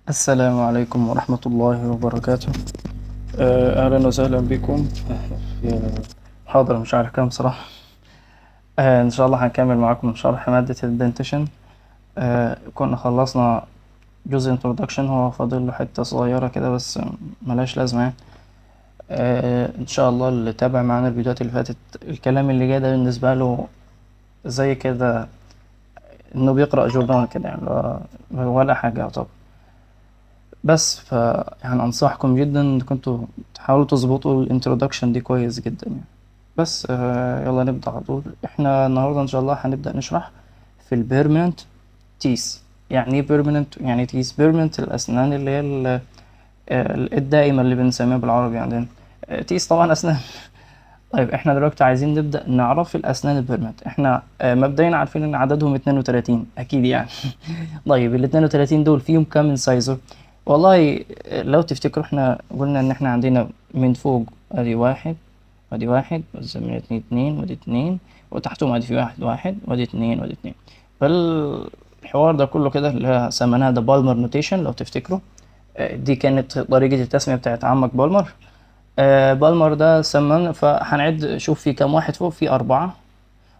السلام عليكم ورحمة الله وبركاته. أهلا وسهلا بكم في محاضرة مش عارف كام صراحة. إن شاء الله هنكمل معاكم شرح مادة ال dentition. كنا خلصنا جزء introduction، هو فاضل له حتة صغيرة كده بس ملهاش لازمة يعني. إن شاء الله اللي تابع معانا الفيديوهات اللي فاتت الكلام اللي جاي ده بالنسبة له زي كده إنه بيقرأ جورنال كده يعني، ولا حاجة يعتبر. بس يعني أنصحكم جدا إنكم انتوا تحاولوا تظبطوا ال introduction دي كويس جدا يعني. بس يلا نبدأ على طول. احنا النهارده إن شاء الله هنبدأ نشرح في ال permanent teeth. يعني ايه permanent؟ يعني teeth permanent الأسنان اللي هي الدائمة اللي بنسميها بالعربي عندنا. teeth طبعا أسنان. طيب احنا دلوقتي عايزين نبدأ نعرف الأسنان ال permanent. احنا مبدئيا عارفين إن عددهم 32 أكيد يعني. طيب ال 32 دول فيهم كام incisor؟ والله لو تفتكروا احنا قلنا ان احنا عندنا من فوق ادي واحد وادي واحد والزميل اتنين اتنين وادي اتنين وتحتهم ادي في واحد واحد وادي اتنين وادي اتنين. فالحوار ده كله كده اللي هي سميناها ده Palmer notation لو تفتكروا. دي كانت طريقة التسمية بتاعت عمك بالمر. بالمر ده سمانا، فهنعد شوف في كام واحد فوق، في 4،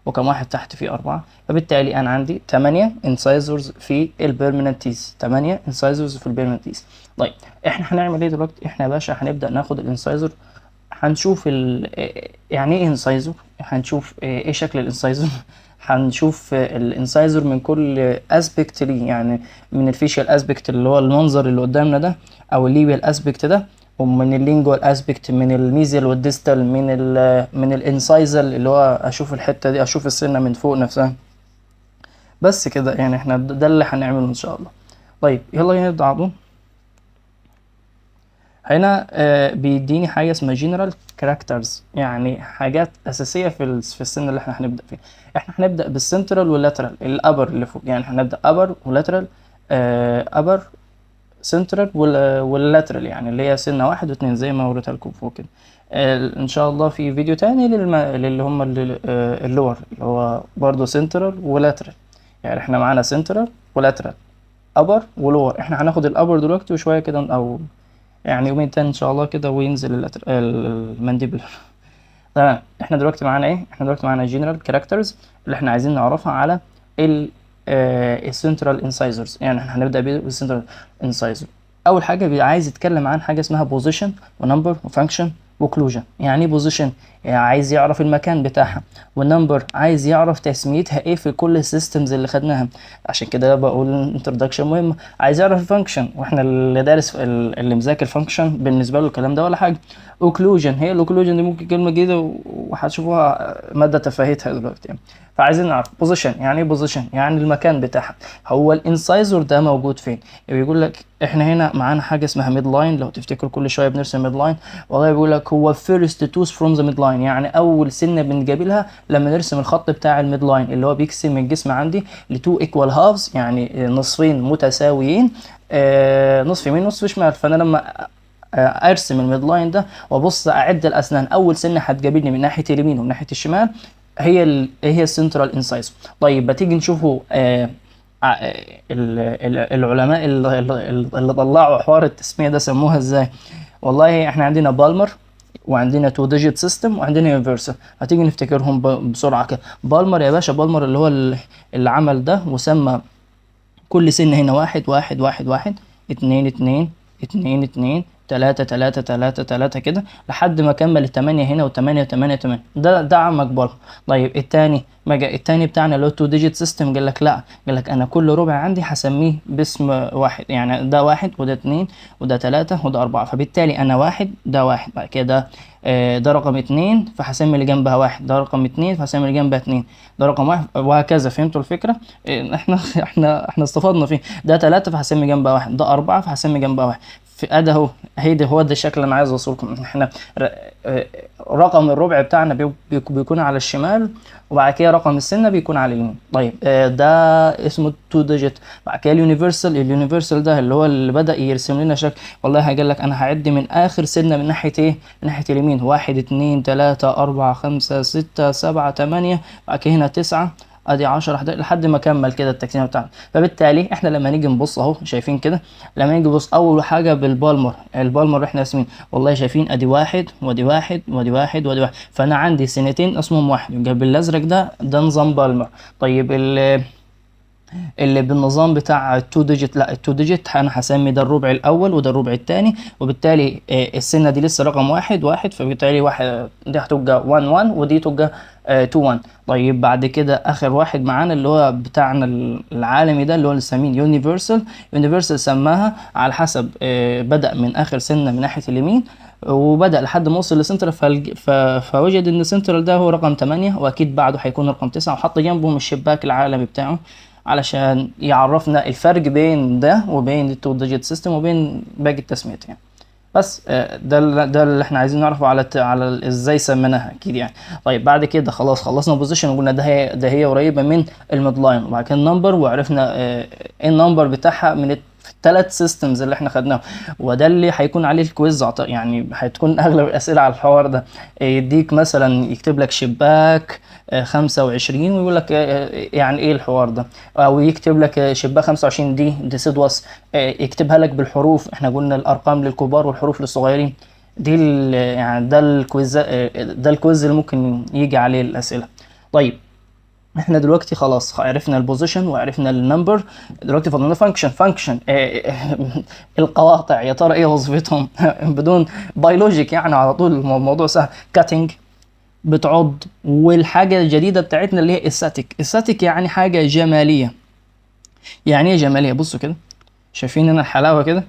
وكم واحد تحت في 4، فبالتالي أنا عندي 8 incisors في ال permanent teeth، 8 incisors في ال permanent teeth. طيب احنا هنعمل ايه دلوقتي؟ احنا يا باشا هنبدأ ناخد ال incisor، هنشوف يعني ايه incisor، هنشوف ايه شكل ال incisor، هنشوف ال incisor من كل aspect ليه، يعني من ال facial aspect اللي هو المنظر اللي قدامنا ده، او ال labial aspect ده، ومن ال lingual aspect، من ال mesial وال distal، من ال incisal اللي هو اشوف الحته دي، اشوف السنه من فوق نفسها. بس كده يعني احنا ده اللي هنعمله ان شاء الله. طيب يلا نبدا على طول. هنا بيديني حاجه اسمها general characters، يعني حاجات اساسيه في السن اللي احنا هنبدا فيه. احنا هنبدا بال central وال lateral، ال upper اللي فوق، يعني هنبدا upper و lateral، upper central وال lateral، يعني اللي هي سنة 1 و2 زي ما وريتها لكم فوق كده. ان شاء الله في فيديو تاني للي هم ال lower اللي هو برضه سنترال و lateral، يعني احنا معانا سنترال و lateral، upper و lower. احنا هناخد ال upper دلوقتي وشوية كده، او يعني يومين تاني ان شاء الله كده، وينزل ال mandibular. تمام. احنا دلوقتي معانا ايه؟ احنا دلوقتي معانا general characters اللي احنا عايزين نعرفها على ال central incisors، يعني احنا هنبدا بال central incisor. اول حاجه عايز يتكلم عن حاجه اسمها position و number و function و occlusion. يعني ايه position؟ يعني عايز يعرف المكان بتاعها، وال number عايز يعرف تسميتها ايه في كل ال systems اللي خدناها، عشان كده بقول introduction مهم. عايز يعرف ال function، واحنا اللي دارس اللي مذاكر function بالنسبه له الكلام ده ولا حاجه. occlusion، هي ال occlusion دي ممكن كلمه جديده وهتشوفوها مدى تفاهتها دلوقتي يعني. فعايزين نعرف position، يعني ايه position؟ يعني المكان بتاعها، هو ال incisor ده موجود فين؟ بيقول لك احنا هنا معانا حاجه اسمها midline، لو تفتكروا كل شويه بنرسم midline. والله بيقول لك هو first tooth from the midline، يعني اول سنه بنجابلها لما نرسم الخط بتاع ال midline اللي هو بيقسم الجسم عندي ل two equal halves، يعني نصفين متساويين، نصف يمين نصف شمال. فانا لما ارسم ال midline ده وابص اعد الاسنان، اول سنه هتقابلني من ناحيه اليمين ومن ناحيه الشمال هي هي ال central incisor. طيب بتيجي نشوفه العلماء اللي طلعوا حوار التسميه ده سموها ازاي؟ والله احنا عندنا بالمر وعندنا two digit system وعندنا universal. هتيجي نفتكرهم بسرعه كده. بالمر يا باشا، بالمر اللي هو اللي عمل ده وسمى كل سن هنا 1 1 1 1 2 2 2 2 3 3 3 3 كده لحد ما كمل التمانية هنا وتمانية وتمانية وتمانية. ده عمك بالمر. طيب التاني ما جا، التاني بتاعنا اللي هو 2 digit system، قال لك لا، قال لك انا كل ربع عندي هسميه باسم واحد، يعني ده 1 وده 2 وده 3 وده 4، فبالتالي انا 1 ده 1، بعد كده ده رقم 2 فهسمي اللي جنبها 1، ده رقم 2 فهسمي اللي جنبها 2، ده رقم 1، وهكذا. فهمتوا الفكرة؟ احنا استفدنا فيه. ده 3 فهسمي جنبها 1، ده 4 فهسمي جنبها 1. في ادي اهو، هيدي هو ده الشكل اللي انا عايز اوصلكم. احنا رقم الربع بتاعنا بيكون على الشمال، وبعد كده رقم السنه بيكون على اليمين. طيب ده اسمه 2 digit. بعد كده ال universal، ال universal ده اللي هو اللي بدا يرسم لنا شكل. والله هقول لك انا هعد من اخر سنه من ناحيه ايه؟ من ناحيه اليمين، 1 2 3 4 5 6 7 8، بعد كده هنا 9 ادي 10 11 لحد ما كمل كده التقسيمه بتاعنا. فبالتالي احنا لما نيجي نبص اهو شايفين كده، لما نيجي نبص اول حاجة بال Palmer، ال Palmer احنا راسمين والله شايفين ادي واحد وادي واحد وادي واحد وادي واحد، فانا عندي سنتين اسمهم واحد، يبقى بالازرق ده نظام Palmer. طيب اللي بالنظام بتاع 2 digit، لا 2 digit انا هسمي ده الربع الاول وده الربع الثاني، وبالتالي السنة دي لسه رقم واحد واحد، فبالتالي واحد دي هتبقى 1 1 ودي تبقى 2 1. طيب بعد كده اخر واحد معانا اللي هو بتاعنا العالمي ده اللي هو اللي سميه universal. universal سماها على حسب بدأ من اخر سنة من ناحية اليمين وبدأ لحد ما وصل لسنترال، فوجد ان سنترال ده هو رقم 8 واكيد بعده هيكون رقم 9، وحط جنبهم الشباك العالمي بتاعه علشان يعرفنا الفرق بين ده وبين ال two digit system وبين باقي التسميات يعني. بس ده اللي احنا عايزين نعرفه على ازاي سميناها اكيد يعني. طيب بعد كده خلاص خلصنا position وقلنا ده هي قريبه من ال midline، وبعد كده ال number، وعرفنا ايه ال number بتاعها من الثلاث systems اللي احنا خدناهم، وده اللي هيكون عليه ال quiz، يعني هتكون اغلب الاسئلة على الحوار ده. يديك مثلا يكتب لك شباك 25 ويقول لك يعني ايه الحوار ده، او يكتب لك شباك 25 دي deciduous، يكتبها لك بالحروف. احنا قلنا الارقام للكبار والحروف للصغيرين. دي يعني ده ال quiz، ده ال quiz اللي ممكن يجي عليه الاسئلة. طيب احنا دلوقتي خلاص عرفنا ال position وعرفنا ال number، دلوقتي فاضلنا function. function القواطع يا ترى ايه وظيفتهم؟ بدون by logic يعني على طول الموضوع سهل. cutting بتعض، والحاجة الجديدة بتاعتنا اللي هي esthetic. esthetic يعني حاجة جمالية. يعني ايه جمالية؟ بصوا كده، شايفين هنا الحلاوة كده،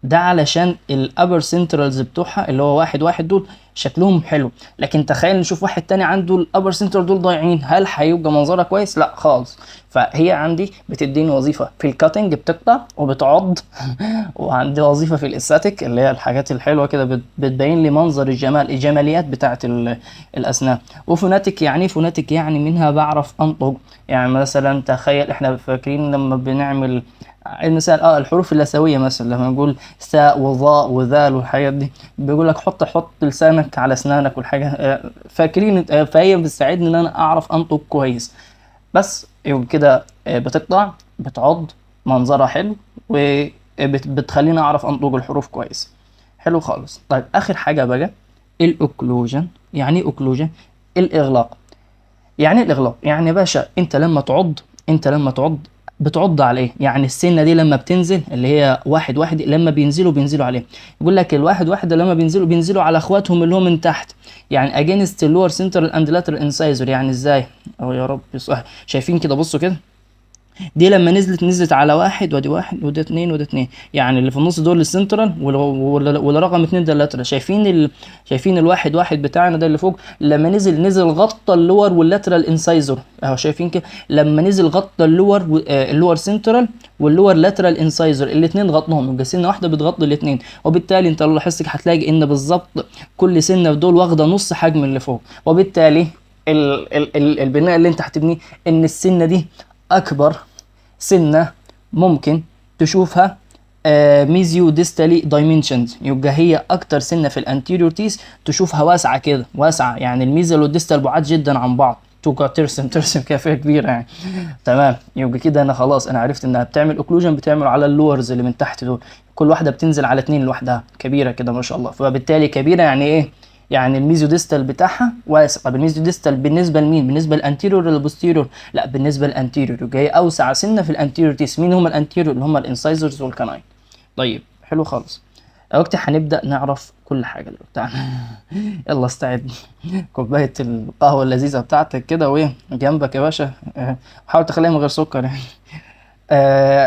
ده علشان ال upper centrals بتوعها اللي هو واحد واحد دول شكلهم حلو. لكن تخيل نشوف واحد تاني عنده ال upper central دول ضايعين، هل هيبقى منظرها كويس؟ لا خالص. فهي عندي بتديني وظيفة في ال cutting بتقطع وبتعض، وعندي وظيفة في ال esthetic اللي هي الحاجات الحلوة كده، بتبين لي منظر الجمال، الجماليات بتاعت الاسنان. و phonetic يعني ايه phonetic؟ يعني منها بعرف انطق. يعني مثلا تخيل احنا فاكرين لما بنعمل المثال الحروف اللثويه مثلا، لما نقول ثاء وظاء وذال والحاجات دي، بيقول لك حط لسانك على اسنانك والحاجة، فاكرين؟ فهي بتساعدني ان انا اعرف انطق كويس. بس يبقى كده بتقطع، بتعض، منظرها حلو، وبتخليني اعرف انطق الحروف كويس. حلو خالص. طيب اخر حاجة بقى ال occlusion. يعني ايه occlusion؟ الاغلاق. يعني ايه الاغلاق؟ يعني يا باشا انت لما تعض بتعض على ايه؟ يعني السنة دي لما بتنزل اللي هي واحد واحد، لما بينزلوا بينزلوا عليه. يقول لك الواحد واحد لما بينزلوا بينزلوا على اخواتهم اللي هو من تحت، يعني against ال lower central and lateral incisor. يعني ازاي؟ او يا رب صح، شايفين كده؟ بصوا كده، دي لما نزلت نزلت على واحد، وادي واحد وده اتنين وده اتنين، يعني اللي في النص دول السنترال واللي رقم اتنين ده ال lateral. شايفين الواحد واحد بتاعنا ده اللي فوق لما نزل نزل غطى ال lower وال lateral incisor اهو، شايفين كده؟ لما نزل غطى ال lower central وال lower lateral incisor، الاثنين غطنهم، يبقى سنة واحدة بتغطي الاثنين. وبالتالي انت لو لاحظت هتلاقي ان بالظبط كل سنة في دول واخده نص حجم اللي فوق، وبالتالي ال البناء اللي انت هتبنيه ان السنة دي اكبر سنة ممكن تشوفها mesiodistally dimensions، يبقى هي اكتر سنة في ال anterior teeth تشوفها واسعة كده، واسعة يعني ال mesial وال distal بعاد جدا عن بعض، تقعد ترسم كده فيها كبيرة يعني. تمام، يبقى كده انا خلاص انا عرفت انها بتعمل occlusion، بتعمل على ال lowers اللي من تحت دول، كل واحدة بتنزل على اتنين لوحدها، كبيرة كده ما شاء الله. فبالتالي كبيرة يعني ايه؟ يعني ال mesiodistal بتاعها واسع. طب ال mesiodistal بالنسبة لمين؟ بالنسبة لل anterior ولا ال posterior؟ لا، بالنسبة لل anterior. يبقى هي اوسع سنة في ال anterior teeth. مين هم ال anterior؟ اللي هم ال incisors وال canine. طيب حلو خالص. دلوقتي هنبدا نعرف كل حاجة دلوقتي. يلا استعد، كوباية القهوة اللذيذة بتاعتك كده وايه جنبك يا باشا، حاول تخليها من غير سكر يعني.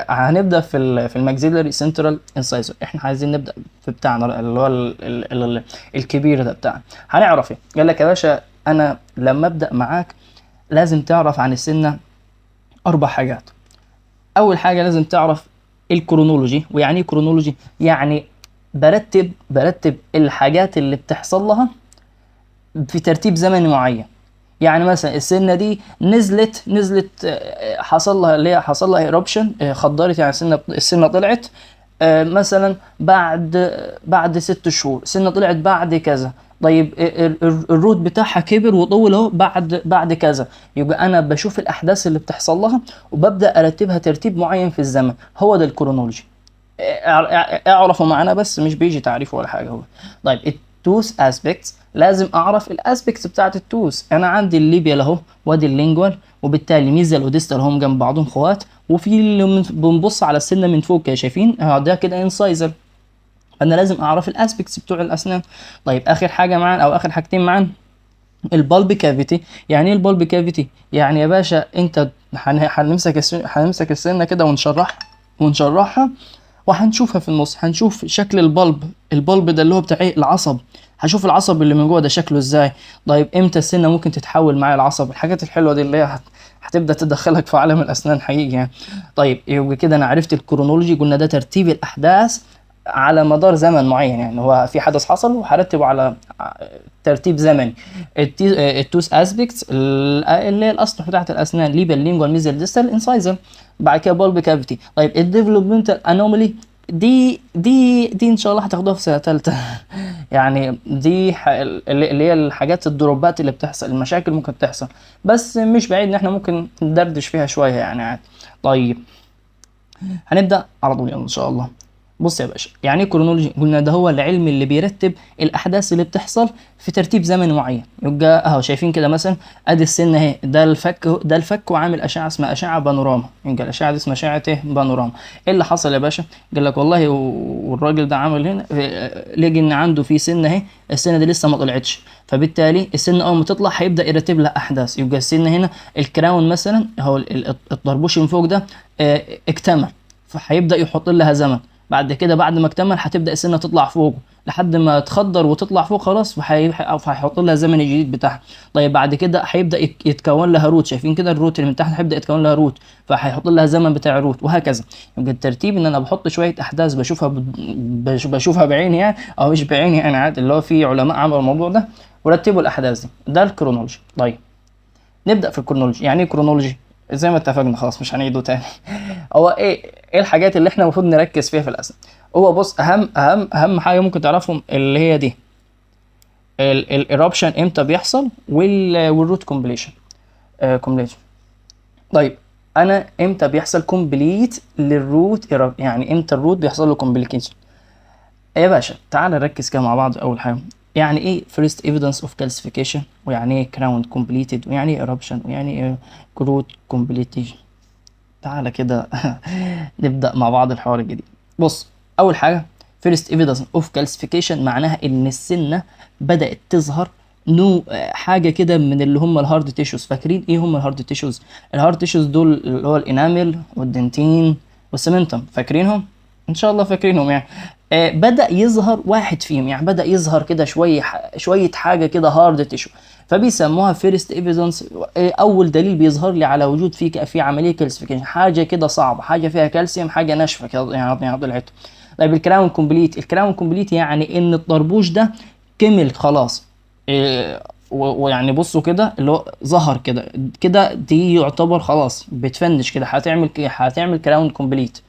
هنبدا في ال maxillary central incisor. احنا عايزين نبدا في بتاعنا اللي هو ال ال ال الكبير ده بتاعنا. هنعرف ايه؟ قال لك يا باشا انا لما ابدا معاك لازم تعرف عن السنة اربع حاجات. اول حاجة لازم تعرف ال chronology. ويعني ايه chronology؟ يعني برتب الحاجات اللي بتحصل لها في ترتيب زمني معين. يعني مثلا السنة دي نزلت حصل لها اللي هي حصل لها eruption، خضرت يعني، السنة طلعت. مثلا بعد 6 شهور، سنة طلعت بعد كذا. طيب ال root بتاعها كبر وطول اهو بعد كذا. يبقى انا بشوف الاحداث اللي بتحصل لها وببدا ارتبها ترتيب معين في الزمن، هو ده ال chronology. اعرفوا معانا بس مش بيجي تعريفه ولا حاجة هو. طيب ال tooth aspects، لازم اعرف ال aspects بتاعت ال tooth. انا عندي ال labial اهو وادي ال lingual، وبالتالي mesial و distal هم جنب بعضهم اخوات. وفي اللي بنبص على السنة من فوق كده، شايفين اهو ده كده incisal. فانا لازم اعرف ال aspects بتوع الاسنان. طيب اخر حاجة معانا او اخر حاجتين معانا ال pulp cavity. يعني ايه ال pulp cavity؟ يعني يا باشا انت هنمسك السنة كده ونشرحها وهنشوفها في النص، هنشوف شكل ال pulp. ال pulp ده اللي هو بتاع ايه؟ العصب. هشوف العصب اللي من جوه ده شكله ازاي. طيب امتى السنة ممكن تتحول معايا العصب؟ الحاجات الحلوة دي اللي هي هتبدا تدخلك في عالم الاسنان حقيقي يعني. طيب يبقى كده انا عرفت ال chronology، قلنا ده ترتيب الاحداث على مدار زمن معين، يعني هو في حدث حصل وهرتبه على ترتيب زمني. ال tooth aspects اللي هي الاسطح بتاعت الاسنان، labial، lingual، mesial، distal، incisal. بعد كده pulp cavity. طيب ال developmental anomaly دي ان شاء الله هتاخدوها في سنة ثالثة. يعني دي اللي هي الحاجات ال drop ات اللي بتحصل، المشاكل ممكن تحصل، بس مش بعيد ان احنا ممكن ندردش فيها شوية يعني عادي. طيب هنبدا على طول يلا ان شاء الله. بص يا باشا، يعني ايه chronology؟ قلنا ده هو العلم اللي بيرتب الاحداث اللي بتحصل في ترتيب زمني معين. يبقى اهو شايفين كده مثلا ادي السن اهي، ده الفك، ده الفك وعامل اشعه اسمها اشعه بانوراما. يبقى الاشعة دي اسمها اشعه ايه؟ بانوراما. ايه اللي حصل يا باشا؟ قال لك والله والراجل ده عامل هنا لقي ان عنده في سنة اهي، السنة دي لسه ما طلعتش، فبالتالي السن اول ما تطلع هيبدا يرتب لها احداث. يبقى السن هنا ال crown مثلا اهو الطربوش من فوق ده اكتمل، فهيبدا يحط لها زمن. بعد كده بعد ما اكتمل هتبدا السنة تطلع فوق لحد ما تخضر وتطلع فوق خلاص، فهيحط لها الزمن الجديد بتاعها. طيب بعد كده هيبدا يتكون لها root، شايفين كده ال root اللي من تحت هيبدا يتكون لها root، فهيحط لها زمن بتاع ال root وهكذا. يبقى الترتيب ان انا بحط شوية احداث بشوفها بشوفها بعيني يعني او مش بعيني يعني عادي، اللي هو في علماء عملوا الموضوع ده ورتبوا الاحداث دي، ده ال chronology. طيب نبدا في ال chronology. يعني ايه chronology؟ زي ما اتفقنا خلاص مش هنعيده تاني. هو ايه الحاجات اللي احنا المفروض نركز فيها في الاسنان؟ هو بص، اهم اهم اهم حاجة ممكن تعرفهم اللي هي دي ال eruption امتى بيحصل وال root completion. طيب انا امتى بيحصل complete لل root؟ يعني امتى ال root بيحصل له completion؟ يا باشا تعال نركز كده مع بعض. اول حاجة يعني ايه first evidence of calcification، ويعني ايه crown completed، ويعني ايه eruption، ويعني ايه root completion. تعالى كده نبدأ مع بعض الحوار الجديد. بص، اول حاجة first evidence of calcification معناها ان السنة بدأت تظهر نو حاجة كده من اللي هم ال hard tissues. فاكرين ايه هم ال hard tissues؟ ال hard tissues دول اللي هو ال enamel وال dentin وال cementum، فاكرينهم؟ ان شاء الله فاكرينهم يعني. بدأ يظهر واحد فيهم، يعني بدأ يظهر كده شوية شوية حاجة كده hard tissue، فبيسموها first evidence، اول دليل بيظهر لي على وجود في عملية calcification، حاجة كده صعبه، حاجة فيها كالسيوم، حاجة ناشفة كده يعني طلعت. طيب ال crown complete، ال crown complete يعني ان الطربوش ده كمل خلاص، ويعني بصوا كده اللي هو ظهر كده كده، دي يعتبر خلاص بت finish كده، هتعمل crown complete.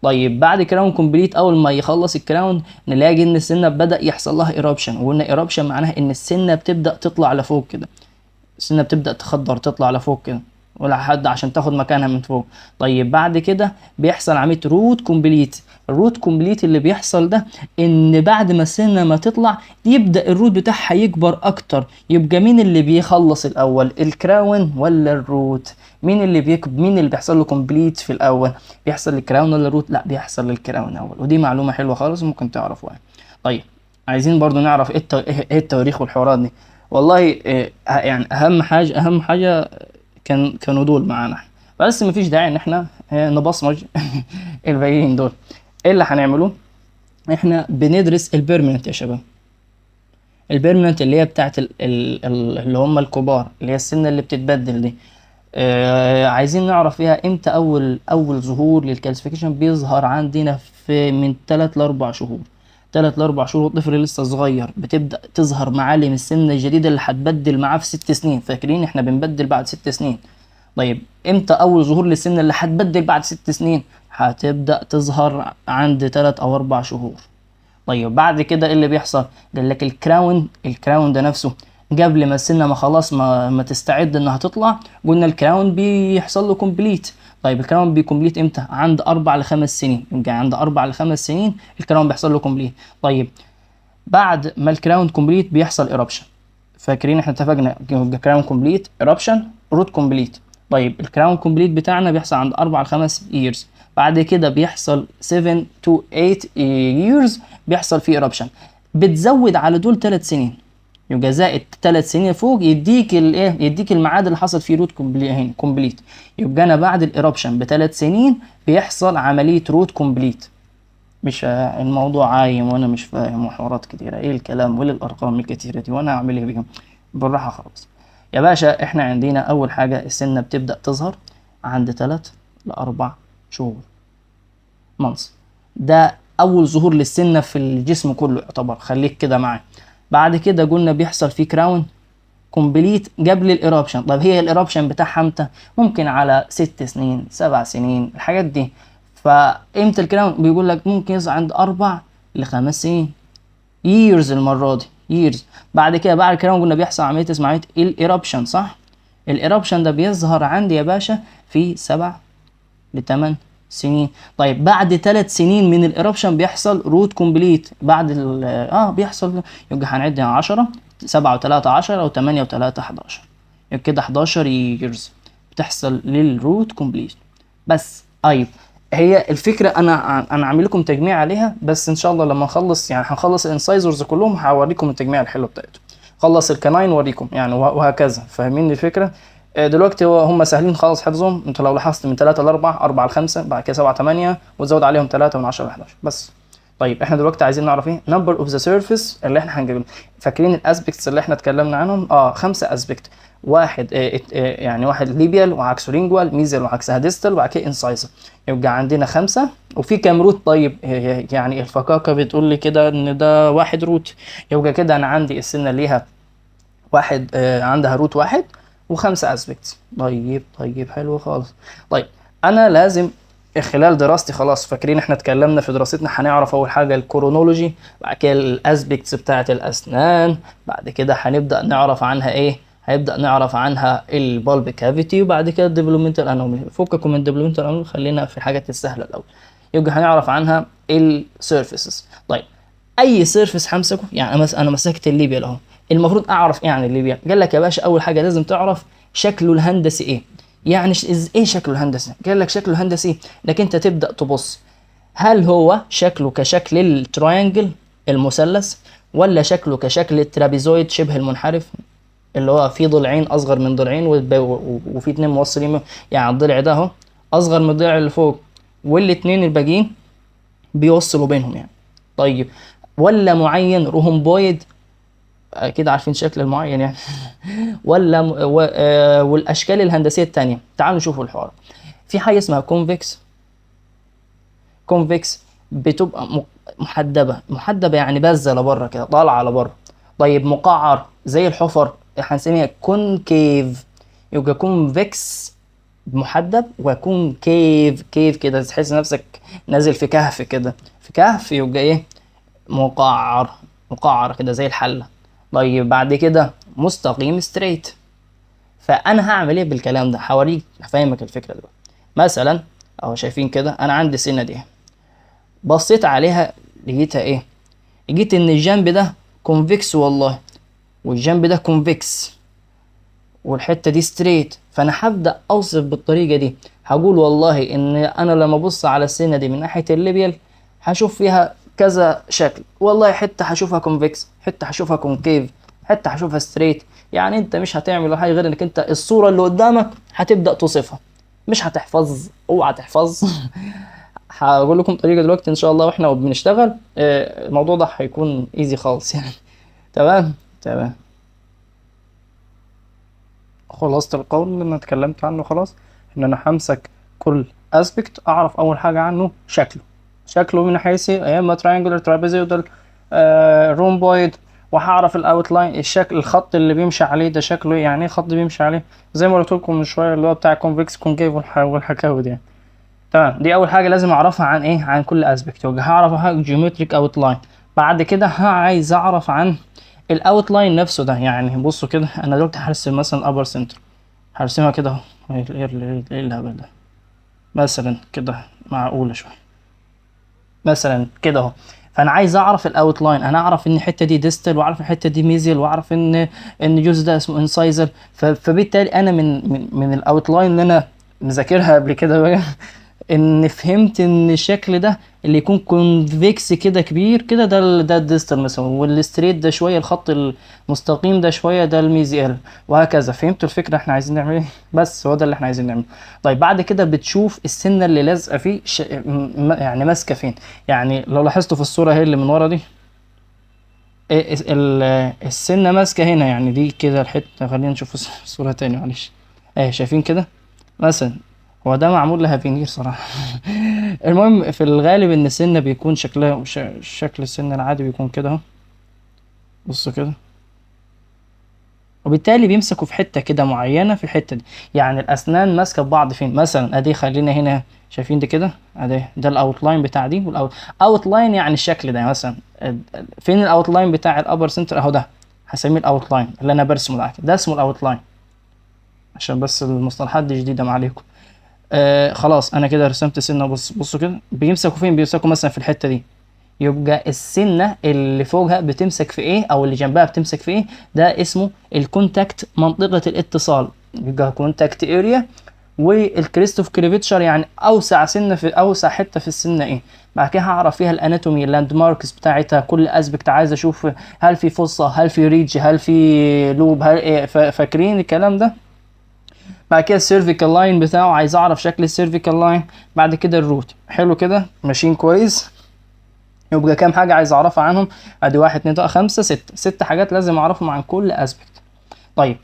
طيب بعد crown complete اول ما يخلص ال crown نلاقي ان السنة بدا يحصل لها eruption، وقلنا eruption معناها ان السنة بتبدا تطلع لفوق كده، السنة بتبدا تخضر تطلع لفوق كده ولا حد عشان تاخد مكانها من فوق. طيب بعد كده بيحصل عملية root complete. ال root complete اللي بيحصل ده ان بعد ما السنة ما تطلع يبدا ال root بتاعها يكبر اكتر. يبقى مين اللي بيخلص الاول، ال crown ولا ال root؟ مين اللي بيحصل له complete في الاول؟ بيحصل لل crown ولا ال root؟ لا، بيحصل لل crown اول. ودي معلومة حلوة خالص ممكن تعرفوها. طيب عايزين برضو نعرف ايه التواريخ والحوارات دي. والله إيه يعني اهم حاجه كانوا دول معانا، بس مفيش داعي ان احنا نبصمج الباقيين دول. ايه اللي هنعمله؟ احنا بندرس ال permanent يا شباب، ال permanent اللي هي بتاعت اللي هم الكبار، اللي هي السنة اللي بتتبدل دي. عايزين نعرف فيها امتى اول ظهور لل calcification بيظهر عندنا في من 3 ل 4 شهور. 3 ل 4 شهور والطفل لسه صغير بتبدأ تظهر معالم السنة الجديدة اللي هتبدل معاه في 6 سنين. فاكرين احنا بنبدل بعد 6 سنين. طيب امتى اول ظهور للسنة اللي هتبدل بعد 6 سنين؟ هتبدا تظهر عند 3 او 4 شهور. طيب بعد كده ايه اللي بيحصل؟ قال لك ال crown، ال crown ده نفسه قبل ما السنة ما خلاص ما تستعد انها تطلع، قلنا ال crown بيحصل له complete. طيب ال crown بي complete امتى؟ عند 4 ل5 سنين. يبقى عند 4 ل5 سنين ال crown بيحصل له complete. طيب بعد ما ال crown complete بيحصل eruption. فاكرين احنا اتفقنا crown complete، eruption، root complete. طيب ال crown complete بتاعنا بيحصل عند 4 ل5 years، بعد كده بيحصل 7 to 8 years بيحصل فيه eruption. بتزود على دول 3 سنين، يبقى زائد 3 سنين فوق يديك الايه؟ يديك الميعاد اللي حصل فيه root complete. يبقى انا بعد ال eruption ب3 سنين بيحصل عملية root complete. مش الموضوع عايم وانا مش فاهم وحوارات كتيره، ايه الكلام وايه الارقام الكتيرة دي وانا اعمل ايه بيهم؟ بالراحة خالص يا باشا. احنا عندنا اول حاجة السنة بتبدا تظهر عند 3 ل4 شهور months، ده اول ظهور للسنة في الجسم كله يعتبر، خليك كده معايا. بعد كده قلنا بيحصل فيه crown complete قبل ال eruption. طب هي ال eruption بتاعها امتى؟ ممكن على 6 سنين، 7 سنين، الحاجات دي. فامتى ال crown؟ بيقول لك ممكن يظهر عند 4 ل5 سنين، years المرة دي years. بعد كده بعد ال crown قلنا بيحصل عملية اسمها عملية ال eruption، صح؟ ال eruption ده بيظهر عندي يا باشا في 7 ل8 سنين. طيب بعد 3 سنين من ال eruption بيحصل root complete. بعد ال بيحصل، يبقى هنعد 10، 7 و3 10 و8 و3 11، يبقى كده 11 years بتحصل لل root complete بس. طيب هي الفكرة انا عامل لكم تجميع عليها، بس ان شاء الله لما نخلص، يعني هنخلص ال incisors كلهم، هوريكم التجميع الحلو بتاعته. خلص ال canine وريكم يعني وهكذا، فاهمين الفكره؟ دلوقتي هو هم سهلين خالص حفظهم. انت لو لاحظت من 3 ل 4، 4 ل 5، بعد كده 7 8، وتزود عليهم 3 من 10 ل 11 بس. طيب احنا دلوقتي عايزين نعرف ايه number of the surface اللي احنا هنجيبهم. فاكرين ال aspects اللي احنا اتكلمنا عنهم؟ خمسة aspect، واحد يعني واحد labial وعكسه lingual، mesial وعكسها distal، وبعد كده incisal. يبقى عندنا خمسة. وفي كام root؟ طيب يعني الفكاكة بتقول لي كده ان ده واحد root. يبقى كده انا عندي السنة ليها واحد عندها root واحد وخمسة aspects. طيب حلو خالص. طيب انا لازم خلال دراستي، خلاص فاكرين احنا اتكلمنا في دراستنا هنعرف اول حاجة ال chronology، بعد كده ال aspects بتاعه الاسنان، بعد كده هنبدا نعرف عنها ايه؟ هيبدا نعرف عنها ال pulp cavity، وبعد كده ال developmental anomaly. فككم من ال developmental anomaly، خلينا في الحاجات السهلة الاول. يبقى هنعرف عنها ال surfaces. طيب اي surface همسكه، يعني انا مسكت ال labial اهو، المفروض اعرف ايه عن ال labial؟ قال لك يا باشا اول حاجة لازم تعرف شكله الهندسي ايه. يعني ايه شكله الهندسي؟ قال لك شكله الهندسي انك انت تبدا تبص هل هو شكله كشكل ال triangle المثلث، ولا شكله كشكل ال trapezoid شبه المنحرف، اللي هو فيه ضلعين اصغر من ضلعين وفي اتنين موصلين، يعني الضلع ده اهو اصغر من الضلع اللي فوق والاتنين الباقيين بيوصلوا بينهم يعني. طيب ولا معين rhomboid، اكيد عارفين شكل المعين يعني، ولا م... و... آه والاشكال الهندسية التانية. تعالوا نشوفوا الحوار. في حاجة اسمها convex. convex بتبقى محدبه، محدبه يعني بازه لبره كده، طالعه لبره. طيب مقعر زي الحفر هنسميها concave. يبقى convex محدب و concave، cave كده تحس نفسك نازل في كهف كده، في كهف، يبقى ايه؟ مقعر، مقعر كده زي الحلة. طيب بعد كده مستقيم straight. فانا هعمل ايه بالكلام ده؟ هوريك، هفهمك الفكرة دلوقتي. مثلا اهو شايفين كده انا عندي السنة دي، بصيت عليها لقيتها ايه؟ لقيت ان الجنب ده convex والله، والجنب ده convex، والحتة دي straight. فانا هبدا اوصف بالطريقة دي، هقول والله ان انا لما ابص على السنة دي من ناحية ال labial هشوف فيها كذا شكل، والله حتة هشوفها convex، حتة هشوفها concave، حتة هشوفها straight. يعني انت مش هتعمل حاجة غير انك انت الصورة اللي قدامك هتبدا توصفها، مش هتحفظ، اوعى تحفظ. هقول لكم طريقه دلوقتي ان شاء الله واحنا بنشتغل، الموضوع ده هيكون easy خالص يعني. تمام. خلاصة القول اللي انا اتكلمت عنه خلاص ان انا همسك كل aspect اعرف اول حاجة عنه شكله، شكله من حيث يا اما triangular، trapezoidal، rhomboid. وهعرف ال outline، الشكل، الخط اللي بيمشي عليه ده شكله ايه، يعني ايه خط بيمشي عليه زي ما قلت لكم من شوية اللي هو بتاع convex concave والحكاوي دي يعني. تمام، دي اول حاجة لازم اعرفها عن ايه؟ عن كل aspect. هعرف geometric outline. بعد كده عايز اعرف عن ال outline نفسه ده. يعني بصوا كده، انا دلوقتي هرسم مثلا upper central، هرسمها كده اهو. ايه الهبل ده؟ مثلا كده معقولة شوية، مثلا كده اهو. فانا عايز اعرف ال outline، انا اعرف ان الحتة دي distal، واعرف الحتة دي mesial، واعرف ان الجزء ده اسمه incisal. فبالتالي انا من من من ال outline اللي انا مذاكرها قبل كده بقى، ان فهمت ان الشكل ده اللي يكون convex كده كبير كده ده ال distal مثلا، وال straight ده شوية، الخط المستقيم ده شوية ده ال mesial، وهكذا. فهمتوا الفكرة احنا عايزين نعمل ايه؟ بس هو ده اللي احنا عايزين نعمله. طيب بعد كده بتشوف السنة اللي لازقه فيه يعني ماسكه فين. يعني لو لاحظتوا في الصورة اهي اللي من ورا دي، السنة ماسكه هنا، يعني دي كده الحتة. خلينا نشوف الصورة تاني معلش. اهي شايفين كده مثلا، هو ده معمول لها فينير صراحة. المهم في الغالب ان السنة بيكون شكلها شكل السنة العادي بيكون كده اهو، بصوا كده، وبالتالي بيمسكوا في حتة كده معينة في الحتة دي. يعني الأسنان ماسكة في بعض فين مثلا؟ ادي خلينا هنا شايفين دي كده، ادي ده ال outline بتاع دي، وال outline يعني الشكل ده مثلا. فين ال outline بتاع ال upper central؟ اهو ده هسميه ال outline اللي انا برسمه ده، ده اسمه ال outline، عشان بس المصطلحات دي جديدة معاكم. خلاص انا كده رسمت سنة. بصوا كده بيمسكوا فين؟ بيمسكوا مثلا في الحتة دي. يبقى السنة اللي فوقها بتمسك في ايه، او اللي جنبها بتمسك في ايه، ده اسمه ال contact، منطقة الاتصال، يبقى contact area. وال crest of curvature يعني اوسع سنة في اوسع حتة في السنة ايه. بعد كده هعرف فيها ال anatomy، ال landmarks بتاعتها، كل aspect عايز اشوف هل في fossa، هل في ridge، هل في lobe، هل إيه، فاكرين الكلام ده؟ بعد كده ال cervical line بتاعه، عايز اعرف شكل ال cervical line. بعد كده ال root. حلو كده، ماشيين كويس. يبقى كام حاجة عايز اعرفها عنهم؟ ادي 1 2 3 5 6، 6 حاجات لازم اعرفهم عن كل aspect. طيب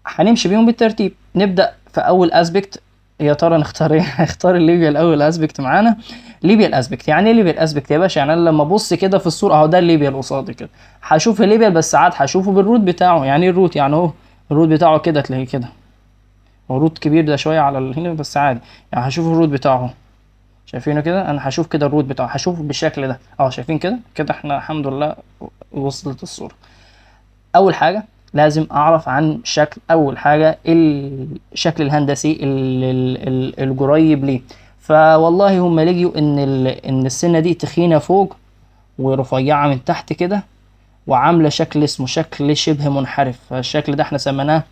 هنمشي بيهم بالترتيب. نبدأ في اول aspect. يا ترى نختار ايه؟ هنختار ال labial اول aspect معانا. labial aspect يعني ايه labial aspect يا باشا؟ يعني انا لما ابص كده في الصورة اهو ده ال labial قصادي كده، هشوف ال labial بس عاد هشوفه بال root بتاعه. يعني ايه ال root؟ يعني اهو ال root بتاعه كده، تلاقيه كده، هو root كبير ده شوية على هنا بس عادي، يعني هشوف ال root بتاعه. شايفينه كده؟ انا هشوف كده ال root بتاعه، هشوفه بالشكل ده اهو. شايفين كده؟ كده احنا الحمد لله وصلت الصورة. اول حاجة لازم اعرف عن شكل، اول حاجة الشكل الهندسي القريب ليه. فوالله هم لقيوا ان السنة دي تخينة فوق ورفيعه من تحت كده، وعامله شكل اسمه شكل شبه منحرف. فالشكل ده احنا سميناه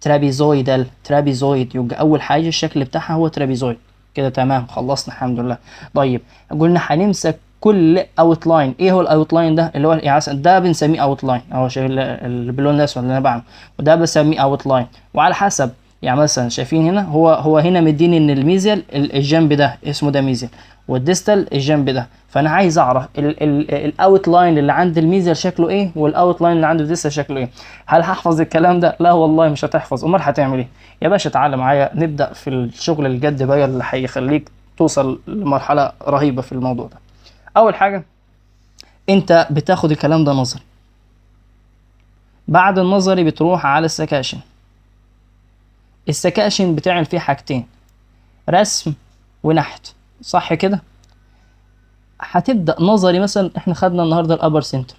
trapezoidal، trapezoid. يبقى اول حاجة الشكل بتاعها هو trapezoid كده. تمام، خلصنا الحمد لله. طيب قلنا هنمسك كل outline. ايه هو ال outline ده؟ اللي هو يعني ده بنسميه outline اهو، شايف باللون الاسود اللي انا بعمله، وده بسميه outline. وعلى حسب يعني مثلا شايفين هنا هو هنا مديني ان ال mesial الجنب ده اسمه ده mesial، وال distal الجنب ده. فانا عايز اعرف ال outline اللي عند ال mesial شكله ايه، وال outline اللي عند ال distal شكله ايه. هل هحفظ الكلام ده؟ لا والله مش هتحفظ. امال هتعمل ايه يا باشا؟ تعالى معايا نبدا في الشغل الجد بقى اللي هيخليك توصل لمرحلة رهيبة في الموضوع ده. اول حاجة انت بتاخد الكلام ده نظري، بعد النظري بتروح على السكاشن. السكاشن بتعمل فيه حاجتين، رسم ونحت، صح كده؟ هتبدأ نظري مثلا، احنا خدنا النهارده ال upper central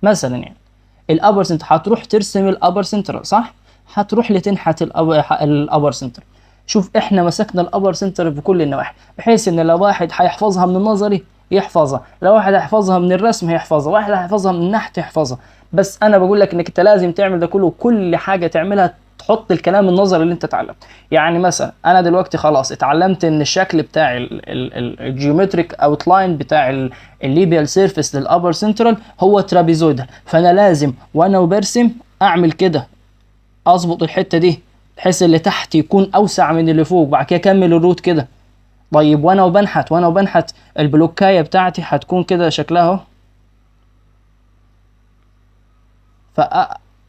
مثلا، يعني ال upper central هتروح ترسم ال upper central، صح؟ هتروح لتنحت ال upper central. شوف احنا مسكنا ال upper central بكل النواحي، بحيث ان لو واحد هيحفظها من النظري يحفظها، لو واحد هيحفظها من الرسم هيحفظها، واحد هيحفظها من النحت يحفظها. بس انا بقول لك انك انت لازم تعمل ده كله، كل حاجة تعملها تحط الكلام النظري اللي انت اتعلمته. يعني مثلا انا دلوقتي خلاص اتعلمت ان الشكل بتاع ال geometric outline بتاع ال labial surface لل upper central هو trapezoidal، فانا لازم وانا وبرسم اعمل كده، اظبط الحتة دي بحيث اللي تحت يكون اوسع من اللي فوق، بعد كده اكمل ال root كده. طيب وانا وبنحت البلوكايه بتاعتي هتكون كده شكلها اهو.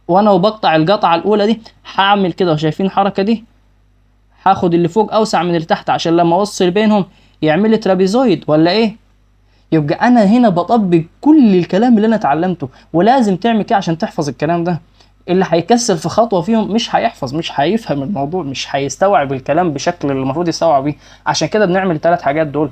وانا وبقطع القطعة الاولى دي هعمل كده، شايفين الحركة دي؟ هاخد اللي فوق اوسع من اللي تحت عشان لما اوصل بينهم يعمل لي trapezoid ولا ايه؟ يبقى انا هنا بطبق كل الكلام اللي انا اتعلمته، ولازم تعمل كده عشان تحفظ الكلام ده. اللي هيكسل في خطوة فيهم مش هيحفظ، مش هيفهم الموضوع، مش هيستوعب الكلام بشكل اللي المفروض يستوعب بيه. عشان كده بنعمل الثلاث حاجات دول،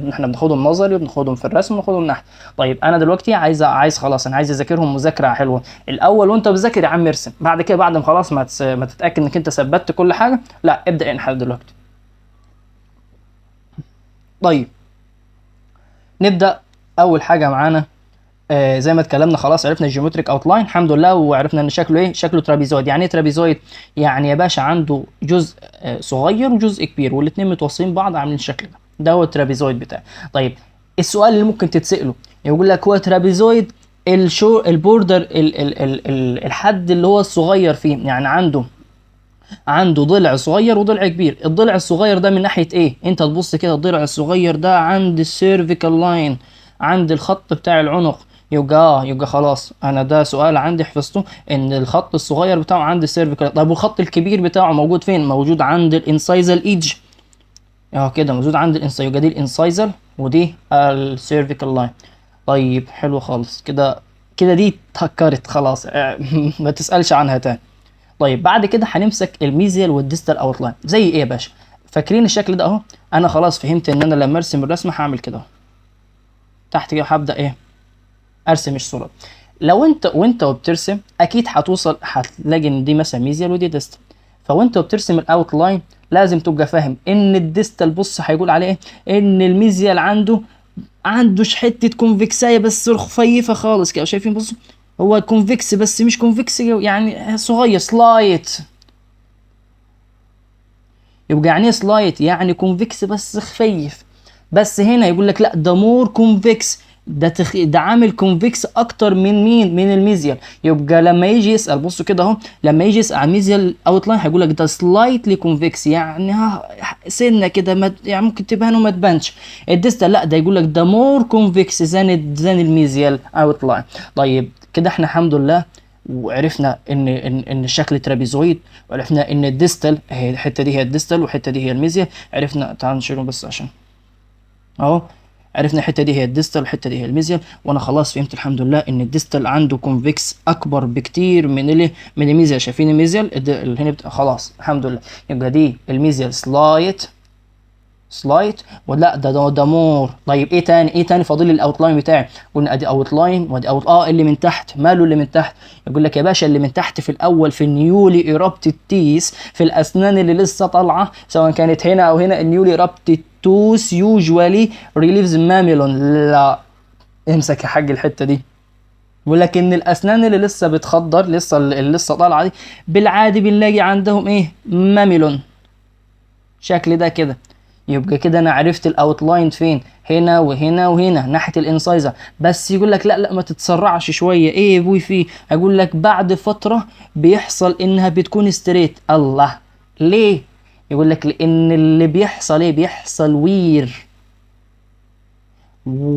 احنا بناخدهم نظري وبناخدهم في الرسم وبناخدهم نحت. طيب انا دلوقتي عايز خلاص انا عايز اذاكرهم مذاكرة حلوة الاول، وانت بتذاكر يا عم ارسم، بعد كده بعد ما خلاص ما تتاكد انك انت ثبتت كل حاجة، لا ابدا انحت دلوقتي. طيب نبدا اول حاجة معانا، زي ما اتكلمنا خلاص عرفنا ال geometric outline الحمد لله، وعرفنا ان شكله ايه، شكله trapezoid. يعني ايه trapezoid؟ يعني يا باشا عنده جزء صغير وجزء كبير، والاثنين متوصلين بعض عاملين الشكل ده، ده هو ال trapezoid بتاعي. طيب السؤال اللي ممكن تتساله يقول لك هو trapezoid ال border ال ال ال ال الحد اللي هو الصغير فيه، يعني عنده ضلع صغير وضلع كبير. الضلع الصغير ده من ناحية ايه؟ انت تبص كده الضلع الصغير ده عند ال cervical line، عند الخط بتاع العنق، يبقى خلاص انا ده سؤال عندي حفظته ان الخط الصغير بتاعه عند ال cervical. طب والخط الكبير بتاعه موجود فين؟ موجود عند ال incisal edge، اهو كده موجود عند ال incisal، يبقى دي ال incisal ودي ال cervical line. طيب حلو خالص كده، كده دي اتهكرت خلاص، ما تسألش عنها تاني. طيب بعد كده هنمسك ال mesial وال distal outline. زي ايه يا باشا؟ فاكرين الشكل ده اهو، انا خلاص فهمت ان انا لما ارسم الرسمة هعمل كده اهو تحت كده، هبدا ايه؟ ارسم الصورة. لو انت وانت وبترسم اكيد هتوصل، هتلاقي ان دي مثلا mesial ودي distal، فوانت وبترسم ال outline لازم تبقى فاهم ان ال distal بص هيقول عليه ايه، ان ال mesial عنده حتة convex ايه بس رفيفه خالص كده، شايفين؟ بصوا هو convex بس مش convex يعني صغير slight، يبقى يعني ايه slight؟ يعني convex بس خفيف. بس هنا يقول لك لا ده more convex، ده عامل convex اكتر من مين؟ من ال mesial. يبقى لما يجي يسال بصوا كده اهو، لما يجي يسال عن mesial outline هيقول لك ده slightly convex، يعني سنة كده يعني ممكن تبان وما تبانش. ال distal لا ده يقول لك ده more convex than ال mesial outline. طيب كده احنا الحمد لله وعرفنا ان الشكل trapezoid، وعرفنا ان ال distal هي الحتة دي هي ال distal والحتة دي هي ال mesial. عرفنا، تعال نشيلهم بس عشان اهو، عرفنا الحتة دي هي ال distal والحتة دي هي ال mesial، وانا خلاص فهمت الحمد لله ان ال distal عنده convex اكبر بكتير من الايه؟ من ال mesial. شايفين ال mesial اللي هنا خلاص الحمد لله. يبقى دي ال mesial slight ولا ده more. طيب ايه تاني؟ ايه تاني فاضل لي ال outline بتاعي؟ قلنا ادي outline وادي out اللي من تحت، ماله اللي من تحت؟ يقول لك يا باشا اللي من تحت في الاول في ال newly erupted teeth، في الاسنان اللي لسه طالعه سواء كانت هنا او هنا، ال newly erupted tooth usually relieves mamelon. لا امسك يا حاج الحتة دي، بيقول لك ان الاسنان اللي لسه بتخضر لسه اللي لسه طالعه دي بالعادي بنلاقي عندهم ايه؟ mamelon شكل ده كده. يبقى كده انا عرفت ال outline فين، هنا وهنا وهنا ناحية ال incisal. بس يقول لك لا لا ما تتسرعش شوية، ايه يا ابوي فيه؟ اقول لك بعد فترة بيحصل انها بتكون straight. الله ليه؟ يقول لك لان اللي بيحصل ايه؟ بيحصل wear.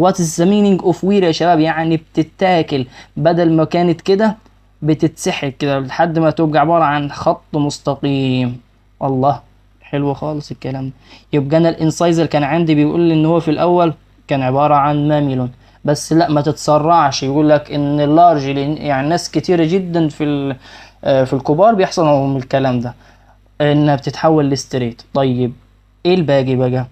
What is the meaning of wear يا شباب؟ يعني بتتاكل، بدل ما كانت كده بتتسحل كده لحد ما تبقى عبارة عن خط مستقيم. الله حلو خالص الكلام ده. يبقى انا ال incisal كان عندي بيقول لي ان هو في الاول كان عبارة عن mamelon، بس لا ما تتسرعش، يقول لك ان ال large يعني ناس كتيرة جدا في الكبار بيحصل لهم الكلام ده انها بتتحول ل straight. طيب ايه الباقي بقى؟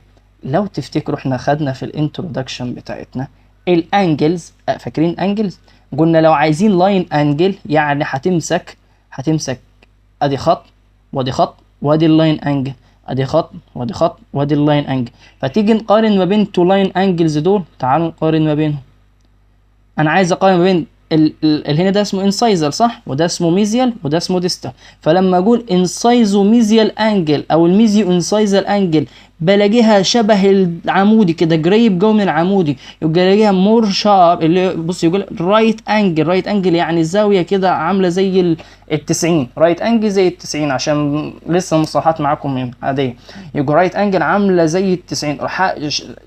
لو تفتكروا احنا خدنا في ال introduction بتاعتنا ال angles، فاكرين angles؟ قلنا لو عايزين line angle يعني هتمسك ادي خط وادي خط وادي ال line angle، ادي خط وادي خط وادي ال line angle. فتيجي نقارن ما بين two line angles دول، تعالوا نقارن ما بينهم. انا عايز اقارن ما بين اللي هنا ده اسمه incisal صح، وده اسمه mesial، وده اسمه distal. فلما اقول inciso mesial angle او ال mesio incisal angle بلاقيها شبه العمودي كده، قريب جو من العمودي، يبقى الاقيها more sharp. اللي بص يقول right angle، right angle يعني زاوية كده عامله زي ال90، right angle زي ال90 عشان لسه المصطلحات معاكم عادية. يبقى right angle عامله زي ال90،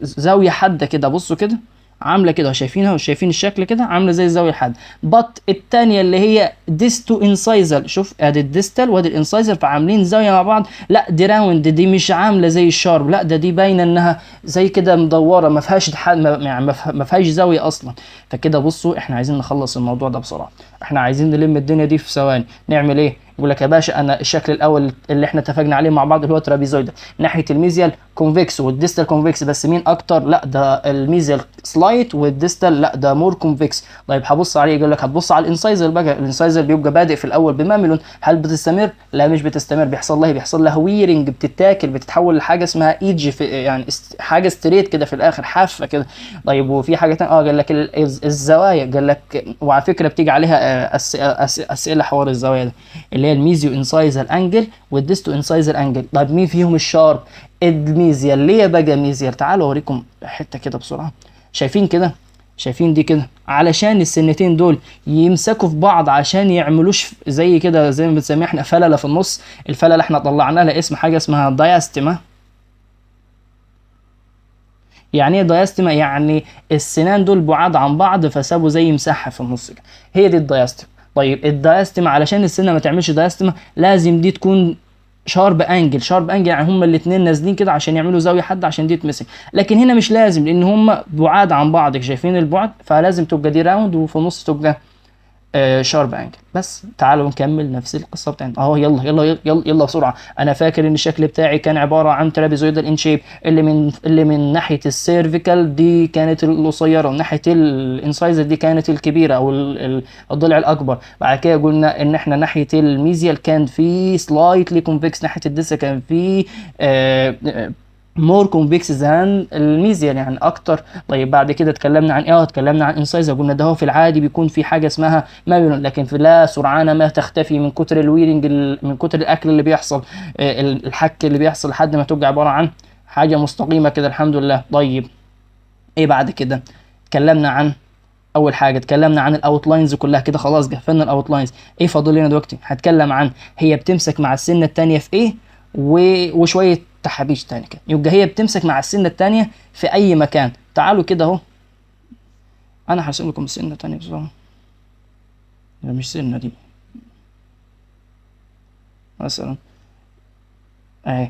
زاوية حادة كده، بصوا كده عامله كده، شايفينها وشايفين الشكل كده، عامله زي الزاوية الحادة. but الثانية اللي هي disto incisal، شوف ادي ال distal وادي ال incisal، فعاملين زاوية مع بعض. لا دي round، دي مش عامله زي ال sharp، لا ده دي باينة انها زي كده مدورة، ما فيهاش يعني ما فيهاش زاوية اصلا. فكده بصوا احنا عايزين نخلص الموضوع ده بسرعة، احنا عايزين نلم الدنيا دي في ثواني. نعمل ايه؟ يقول لك يا باشا انا الشكل الاول اللي احنا اتفقنا عليه مع بعض اللي هو trapezoidal، ناحية ال mesial convex وال distal convex، بس مين اكتر؟ لا ده ال mesial slight وال distal لا ده more convex. طيب هبص عليه، يقول لك هتبص على ال incisal بقى، ال incisal بيبقى بادئ في الاول ب mamelon، هل بتستمر؟ لا مش بتستمر، بيحصل لها بيحصل لها wearing، بتتاكل، بتتحول لحاجة اسمها edge، في يعني حاجة straight كده في الاخر، حافة كده. طيب وفي حاجة ثانية قال لك الزوايا، قال لك وعلى فكرة بتيجي عليها اسئلة حوار الزوايا ده اللي هي ال mesio incisal angle وال disto incisal angle. طيب مين فيهم ال sharp؟ ال mesial. ليه بقى mesial؟ تعالوا اوريكم حتة كده بسرعة. شايفين كده؟ شايفين دي كده؟ علشان السنتين دول يمسكوا في بعض، عشان يعملوش زي كده زي ما بنسميها احنا فلله في النص. الفلله احنا طلعنا لها اسم حاجة اسمها diastema. يعني ايه diastema؟ يعني السنان دول بعاد عن بعض فسابوا زي مساحة في النص كده، هي دي ال diastema. طيب ال diastema علشان السنة ما تعملش diastema لازم دي تكون sharp angle. sharp angle يعني هما الاثنين نازلين كده عشان يعملوا زاوية حادة عشان دي تمسك. لكن هنا مش لازم لان هما بعاد عن بعض، شايفين البعد؟ فلازم تبقى دي round وفي النص تبقى sharp angle. بس تعالوا نكمل نفس القصة بتاعتنا اهو. يلا يلا يلا يلا بسرعة. انا فاكر ان الشكل بتاعي كان عبارة عن trapezoidal in shape، اللي من ناحية ال cervical دي كانت القصيرة، ومن ناحية ال incisal دي كانت الكبيرة او الضلع الاكبر. بعد كده قلنا ان احنا ناحية ال mesial كان في slightly convex، ناحية ال distal كان في more convex than ال mesial يعني اكتر. طيب بعد كده اتكلمنا عن ايه؟ اتكلمنا عن incisal، قلنا ده هو في العادي بيكون في حاجة اسمها mamelon، لكن في لا سرعان ما تختفي من كتر ال wearing، من كتر الاكل اللي بيحصل، الحك اللي بيحصل، لحد ما تبقى عبارة عن حاجة مستقيمة كده الحمد لله. طيب ايه بعد كده؟ اتكلمنا عن اول حاجة اتكلمنا عن ال outlines كلها كده، خلاص قفلنا ال outlines. ايه فاضل لنا دلوقتي؟ هتكلم عن هي بتمسك مع السنة الثانية في ايه، وشوية تحابيش تاني كده. يبقى هي بتمسك مع السنة الثانية في اي مكان. تعالوا كده اهو، انا هرسم لكم السنة الثانية بسرعة. لا مش سنة دي مثلا اهي،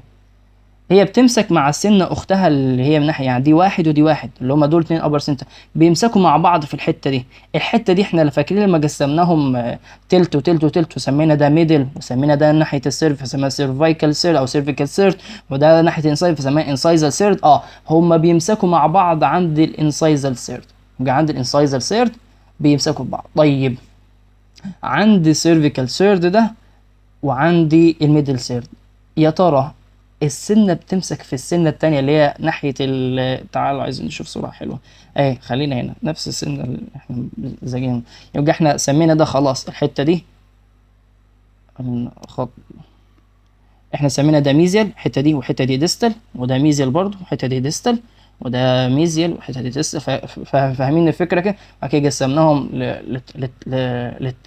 هي بتمسك مع السنة اختها اللي هي من ناحية، يعني دي واحد ودي واحد، اللي هما دول اتنين upper central، بيمسكوا مع بعض في الحتة دي. الحتة دي احنا اللي فاكرين لما قسمناهم تلت وتلت وتلت، وسمينا ده middle، وسمينا ده ناحية ال cerv فسمينا cervical third او cervical third، وده ناحية ال incisal فسمينا incisal third. هما بيمسكوا مع بعض عند ال incisal third، يبقى عند ال incisal third بيمسكوا في بعض. طيب عندي cervical third ده وعندي ال middle third، يا ترى السنة بتمسك في السنة التانية اللي هي ناحية ال، تعالوا عايزين نشوف صورة حلوة اهي، خلينا هنا نفس السنة اللي احنا زينا. يبقى احنا سمينا ده خلاص الحتة دي خط، احنا سمينا ده mesial الحتة دي، والحتة دي distal، وده mesial برضو والحتة دي distal، وده mesial والحتة دي distal. فاهمين الفكرة كده؟ بعد كده قسمناهم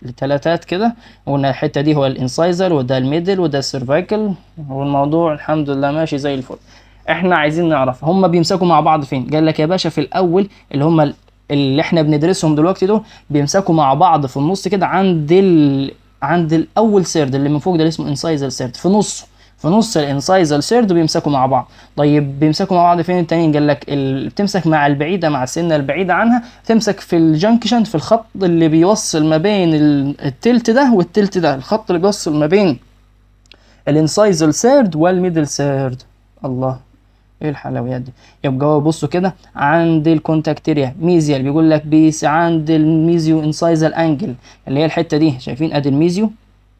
لتلاتات كده، وقلنا الحتة دي هو ال incisal، وده ال middle، وده ال cervical، والموضوع الحمد لله ماشي زي الفل. احنا عايزين نعرف هما بيمسكوا مع بعض فين. قال لك يا باشا في الاول اللي هما اللي احنا بندرسهم دلوقتي دول بيمسكوا مع بعض في النص كده عند الاول third اللي من فوق ده اللي اسمه incisal third، في نصه، في نص ال incisal third بيمسكوا مع بعض. طيب بيمسكوا مع بعض فين التانيين؟ قال لك بتمسك مع البعيدة، مع السنة البعيدة عنها، تمسك في ال junction، في الخط اللي بيوصل ما بين التلت ده والتلت ده، الخط اللي بيوصل ما بين ال incisal third وال middle third. الله ايه الحلويات دي. يبقى هو بصوا كده عند ال contact area mesial، بيقول لك بيس عند ال mesio incisal angle اللي هي الحتة دي، شايفين ادي ال mesio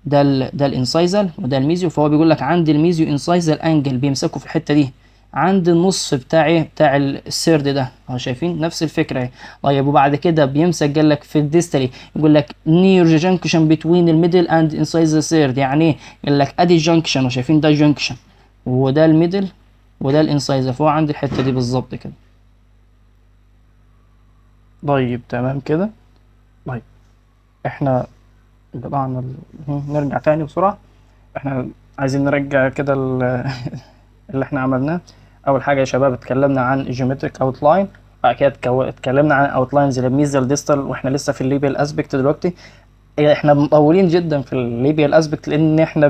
ده ده ال incisal وده ال mesio، فهو بيقول لك عند ال mesio incisal angle بيمسكوا في الحتة دي عند النص بتاع ايه؟ بتاع ال third ده اهو، شايفين نفس الفكرة اهي. طيب وبعد كده بيمسك قال لك في ال distally، يقول لك near junction between ال middle and incisal third. يعني ايه؟ قال لك ادي ال junction، وشايفين ده junction وده ال middle وده ال incisal، فهو عند الحتة دي بالظبط كده. طيب تمام كده. طيب احنا قطعنا نرجع تاني بسرعة، احنا عايزين نرجع كده اللي احنا عملناه. اول حاجة يا شباب اتكلمنا عن geometric outline. بعد كده اتكلمنا عن outlines لل mesial distal، واحنا لسه في ال labial aspect دلوقتي. احنا مطولين جدا في ال labial aspect لان احنا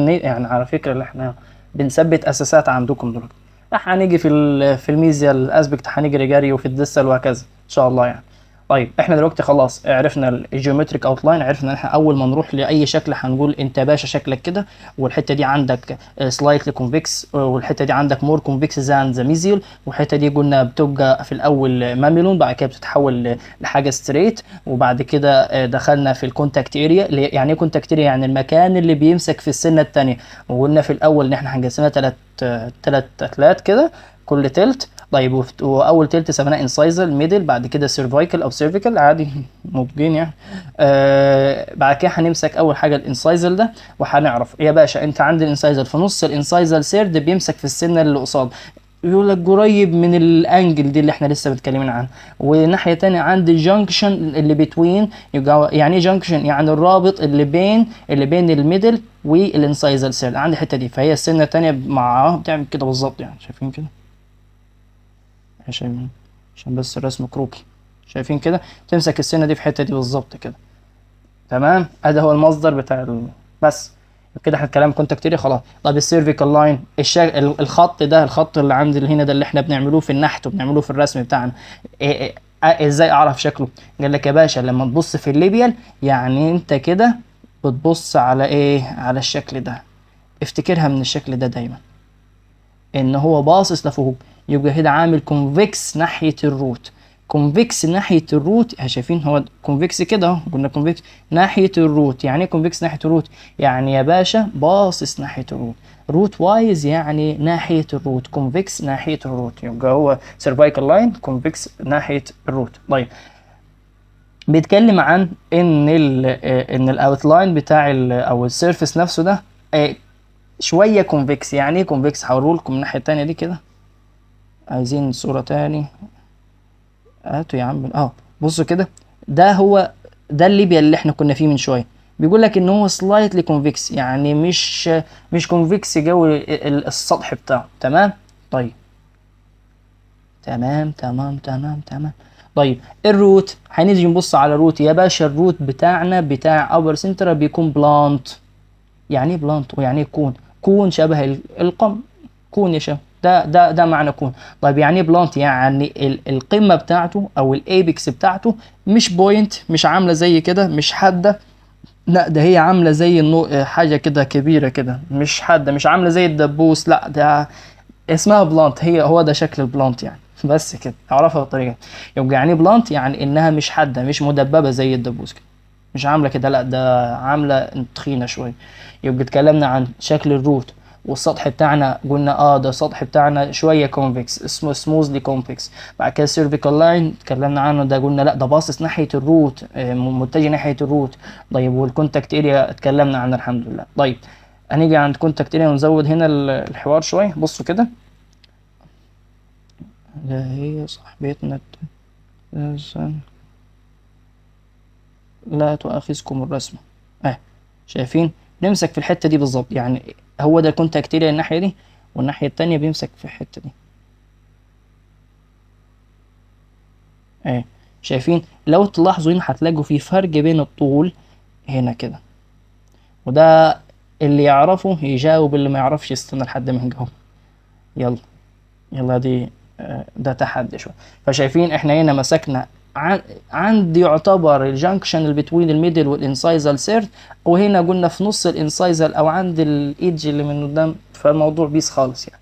يعني على فكرة اللي احنا بنثبت اساسات عندكم دلوقتي. راح هنيجي في ال mesial aspect هنجري جري، وفي ال distal وهكذا ان شاء الله يعني. طيب احنا دلوقتي خلاص عرفنا ال geometric outline، عرفنا ان احنا اول ما نروح لاي شكل هنقول انت باشا شكلك كده، والحتة دي عندك slightly convex، والحتة دي عندك more convex than the mesial، والحتة دي قلنا بتبقى في الاول mamelon، بعد كده بتتحول لحاجة straight، وبعد كده دخلنا في ال contact area. يعني ايه contact area؟ يعني المكان اللي بيمسك في السنة الثانية. وقلنا في الاول ان احنا هنقسمها ثلاث تلات كده، كل تلت. طيب واول تلت سميناه incisal middle، بعد كده cervical او cervical عادي ناضجين يعني. بعد كده هنمسك اول حاجة ال incisal ده، وهنعرف يا باشا انت عند ال incisal في نص ال incisal third بيمسك في السنة اللي قصاد، يقول لك قريب من ال angle دي اللي احنا لسه متكلمين عنها. وناحية تانية عند ال junction اللي between، يعني ايه junction؟ يعني الرابط اللي بين ال middle وال incisal third عند الحتة دي. فهي السنة التانية معاها بتعمل كده بالظبط يعني، شايفين كده؟ شايفين؟ عشان بس الرسم كروكي، شايفين كده؟ تمسك السنة دي في الحتة دي بالظبط كده، تمام. ادي هو المصدر بتاع بس كده احنا الكلام contact area خلاص. طب ال cervical line، الخط ده، الخط اللي عند هنا ده اللي احنا بنعملوه في النحت وبنعملوه في الرسم بتاعنا، إيه إيه ازاي اعرف شكله؟ قال لك يا باشا لما تبص في ال labial يعني انت كده بتبص على ايه؟ على الشكل ده. افتكرها من الشكل ده دايما ان هو باصص لفوق، يبقى هنا عامل convex ناحية ال root، convex ناحية ال root. شايفين هو convex كده اهو، قلنا convex ناحية ال root. يعني ايه convex ناحية ال root؟ يعني يا باشا باصص ناحية ال root، root wise يعني ناحية ال root، convex ناحية ال root، يبقى هو cervical line convex ناحية ال root. طيب بيتكلم عن ان ال outline بتاع او ال surface نفسه ده شوية convex. يعني ايه convex؟ هوريهولكم من الناحية التانية دي كده، عايزين صوره تاني، هاتوا يا عم. بصوا كده، ده هو ده ال labial اللي احنا كنا فيه من شوية. بيقول لك ان هو slightly convex، يعني مش convex جو السطح بتاعه، تمام. طيب تمام تمام تمام تمام. طيب ال root، هنيجي نبص على ال root يا باشا. ال root بتاعنا بتاع upper central بيكون blunt. يعني ايه blunt؟ ويعني ايه cone؟ cone شبه القم، cone يا شباب، ده معنى cone. طيب يعني ايه blunt؟ يعني القمه بتاعته او ال apex بتاعته مش point، مش عامله زي كده، مش حادة، لا ده هي عامله زي حاجة كده كبيرة كده، مش حادة، مش عامله زي الدبوس، لا ده اسمها blunt، هي هو ده شكل ال blunt يعني، بس كده اعرفها بالطريقة. يبقى يعني blunt يعني انها مش حادة، مش مدببه زي الدبوس كده، مش عامله كده، لا ده عامله تخينة شوية. يبقى اتكلمنا عن شكل ال root والسطح بتاعنا، قلنا ده السطح بتاعنا شوية convex، اسمه smoothly convex. بعد كده cervical line اتكلمنا عنه، ده قلنا لا ده باصص ناحية ال root، متجه ناحية ال root. طيب وال contact area اتكلمنا عنه الحمد لله. طيب هنيجي عند contact area ونزود هنا الحوار شوية. بصوا كده، ده هي صاحبتنا لا تؤاخذكم الرسمة. شايفين نمسك في الحتة دي بالظبط، يعني هو ده ال contact area الناحية دي، والناحية التانية بيمسك في الحتة دي. شايفين؟ لو تلاحظوا هنا هتلاقوا في فرق بين الطول هنا كده، وده اللي يعرفه يجاوب، اللي ما يعرفش يستنى لحد ما نجاوب. يلا يلا دي ده تحدي شوية. فشايفين احنا هنا مسكنا عند يعتبر ال junction اللي between ال middle وال incisal third، وهنا قلنا في نص ال incisal او عند ال edge اللي من قدام، فالموضوع peace خالص يعني.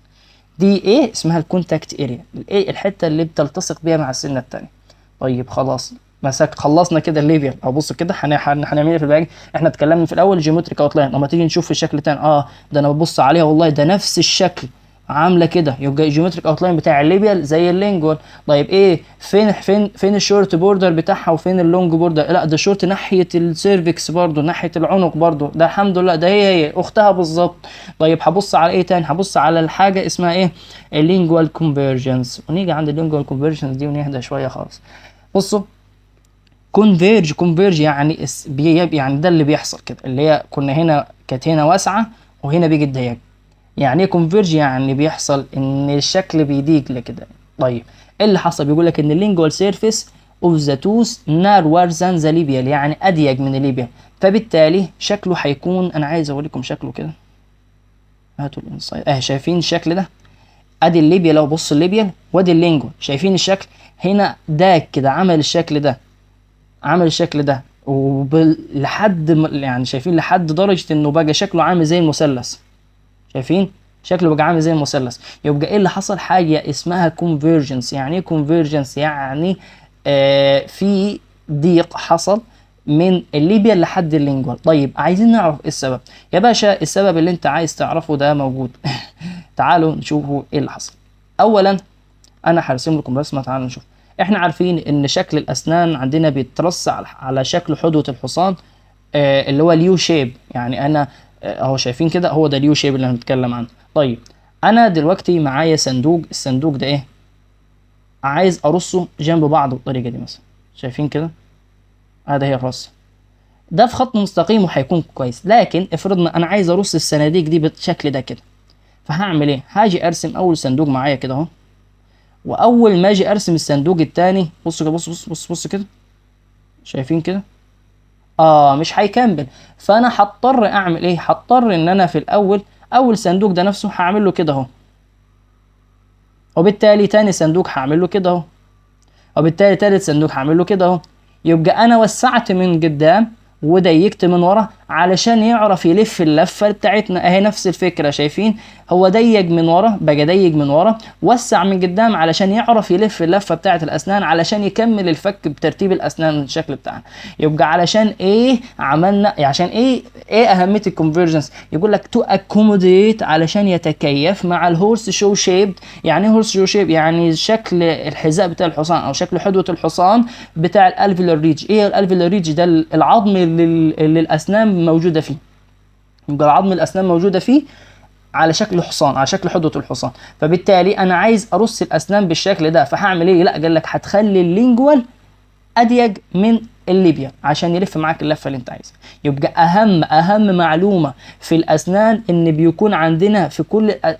دي ايه اسمها؟ ال contact area، الايه الحتة اللي بتلتصق بيها مع السنة الثانية. طيب خلاص مسك، خلصنا كده ال labial. او بصوا كده هنعمل ايه في الباقي؟ احنا اتكلمنا في الاول geometric outline، لما تيجي نشوف الشكل تاني ده انا ببص عليها والله ده نفس الشكل عامله كده، يبقى geometric outline بتاع ال labial زي ال lingual. طيب ايه فين فين فين ال short border بتاعها وفين ال long border؟ لا ده شورت ناحية ال cervix برضو، ناحية العنق برضو، ده الحمد لله ده هي اختها بالظبط. طيب هبص على ايه تاني؟ هبص على الحاجة اسمها ايه؟ ال lingual convergence. ونيجي عند ال lingual convergence دي ونهدى شوية خالص. بصوا converge، converge يعني يعني ده اللي بيحصل كده، اللي هي كنا هنا كانت هنا واسعة وهنا بيجي الضيق. يعني ايه converge؟ يعني بيحصل ان الشكل بيضيق لكده. طيب ايه اللي حصل؟ بيقول لك ان ال lingual surface of the tooth narrower than the labial، يعني اضيق من ال labial، فبالتالي شكله هيكون، انا عايز اوريكم شكله كده، هاتوا ال inside اهي، شايفين الشكل ده؟ ادي ال labial، لو بص ال labial وادي ال lingual، شايفين الشكل هنا ده كده عمل الشكل ده، عمل الشكل ده لحد يعني شايفين لحد درجة انه بقى شكله عامل زي المثلث، شايفين شكله بقى عامل زي المثلث. يبقى ايه اللي حصل؟ حاجة اسمها convergence. يعني ايه convergence؟ يعني في ضيق حصل من ال labial لحد ال lingual. طيب عايزين نعرف ايه السبب يا باشا. السبب اللي انت عايز تعرفه ده موجود. تعالوا نشوفوا ايه اللي حصل. اولا انا هرسم لكم رسمه، تعالوا نشوف. احنا عارفين ان شكل الاسنان عندنا بيترص على شكل حدوة الحصان، اللي هو ال U shape. يعني انا اهو شايفين كده، هو ده ال U shape اللي انا بتكلم عنه. طيب انا دلوقتي معايا صندوق، الصندوق ده ايه؟ عايز ارصه جنب بعض بالطريقة دي مثلا، شايفين كده؟ ادي هي الرصه، ده في خط مستقيم وهيكون كويس. لكن افرضنا انا عايز ارص الصناديق دي بالشكل ده كده، فهعمل ايه؟ هاجي ارسم اول صندوق معايا كده اهو، واول ما اجي ارسم الصندوق التاني، بصوا كده، بص بص بص بص كده، شايفين كده؟ مش هيكمل. فانا هضطر اعمل ايه؟ هضطر ان انا في الاول اول صندوق ده نفسه هعمل له كده اهو، وبالتالي تاني صندوق هعمل له كده اهو، وبالتالي تالت صندوق هعمل له كده اهو. يبقى انا وسعت من قدام وضيقت من ورا علشان يعرف يلف اللفة بتاعتنا. اهي نفس الفكرة، شايفين؟ هو ضيق من ورا، بقى ضيق من ورا، وسع من قدام علشان يعرف يلف اللفة بتاعت الاسنان، علشان يكمل الفك بترتيب الاسنان الشكل بتاعنا. يبقى علشان ايه عملنا، عشان ايه، ايه اهمية ال convergence؟ يقول لك to accommodate، علشان يتكيف مع ال horseshoe shape. يعني ايه horseshoe shape؟ يعني شكل الحذاء بتاع الحصان او شكل حدوه الحصان بتاع ال alveolar ridge. ايه ال alveolar ridge ده؟ العظم اللي الاسنان موجودة فيه. يبقى العظم الاسنان موجودة فيه على شكل حصان، على شكل حدوه الحصان. فبالتالي انا عايز ارص الاسنان بالشكل ده، فهعمل ايه؟ لا قال لك هتخلي ال lingual اضيق من ال labial عشان يلف معاك اللفة اللي انت عايزها. يبقى اهم معلومة في الاسنان ان بيكون عندنا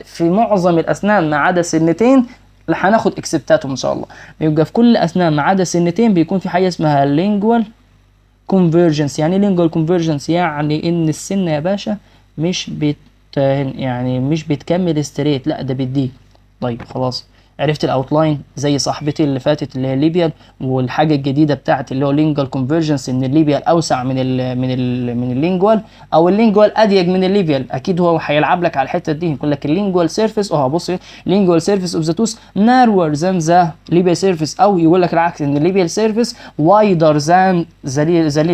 في معظم الاسنان ما عدا سنتين، اللي هناخد except اتهم ان شاء الله. بيبقى في كل الاسنان ما عدا سنتين بيكون في حاجة اسمها lingual convergence. يعني ايه lingual convergence؟ يعني ان السنة يا باشا مش يعني مش بتكمل straight، لا ده بتضيق. طيب خلاص عرفت ال outline زي صاحبتي اللي فاتت اللي هي labial، والحاجة الجديدة بتاعت اللي هو lingual convergence، ان ال labial اوسع من ال lingual، او ال lingual اضيق من ال labial. اكيد هو هيلعب لك على الحتة دي، يقول لك ال lingual surface، بص lingual surface of the tooth narrower than the labial surface، او يقول لك العكس ان ال labial surface wider than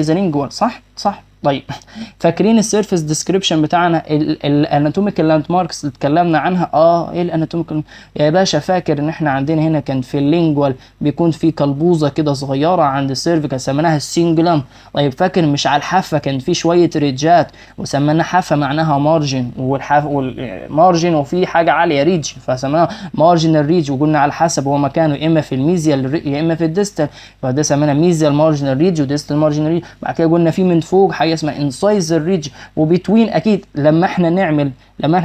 the lingual. صح صح. طيب فاكرين ال surface description بتاعنا، ال anatomical landmarks اللي اتكلمنا عنها؟ ايه ال anatomical يا باشا؟ فاكر ان احنا عندنا هنا كان في ال lingual بيكون في كلبوزه كده صغيرة عند ال cervical سميناها ال cingulum. طيب فاكر مش على الحافة كان في شوية ridge ات وسميناها حافة معناها margin، والحافه margin وفي حاجة عالية ridge فسميناها marginal ridge، وقلنا على حسب هو مكانه يا اما في ال mesial يا اما في ال distal، فده سميناها mesial marginal ridge و distal marginal ridge. بعد كده قلنا في من فوق حاجة اسمها incisal ridge، و between. اكيد لما احنا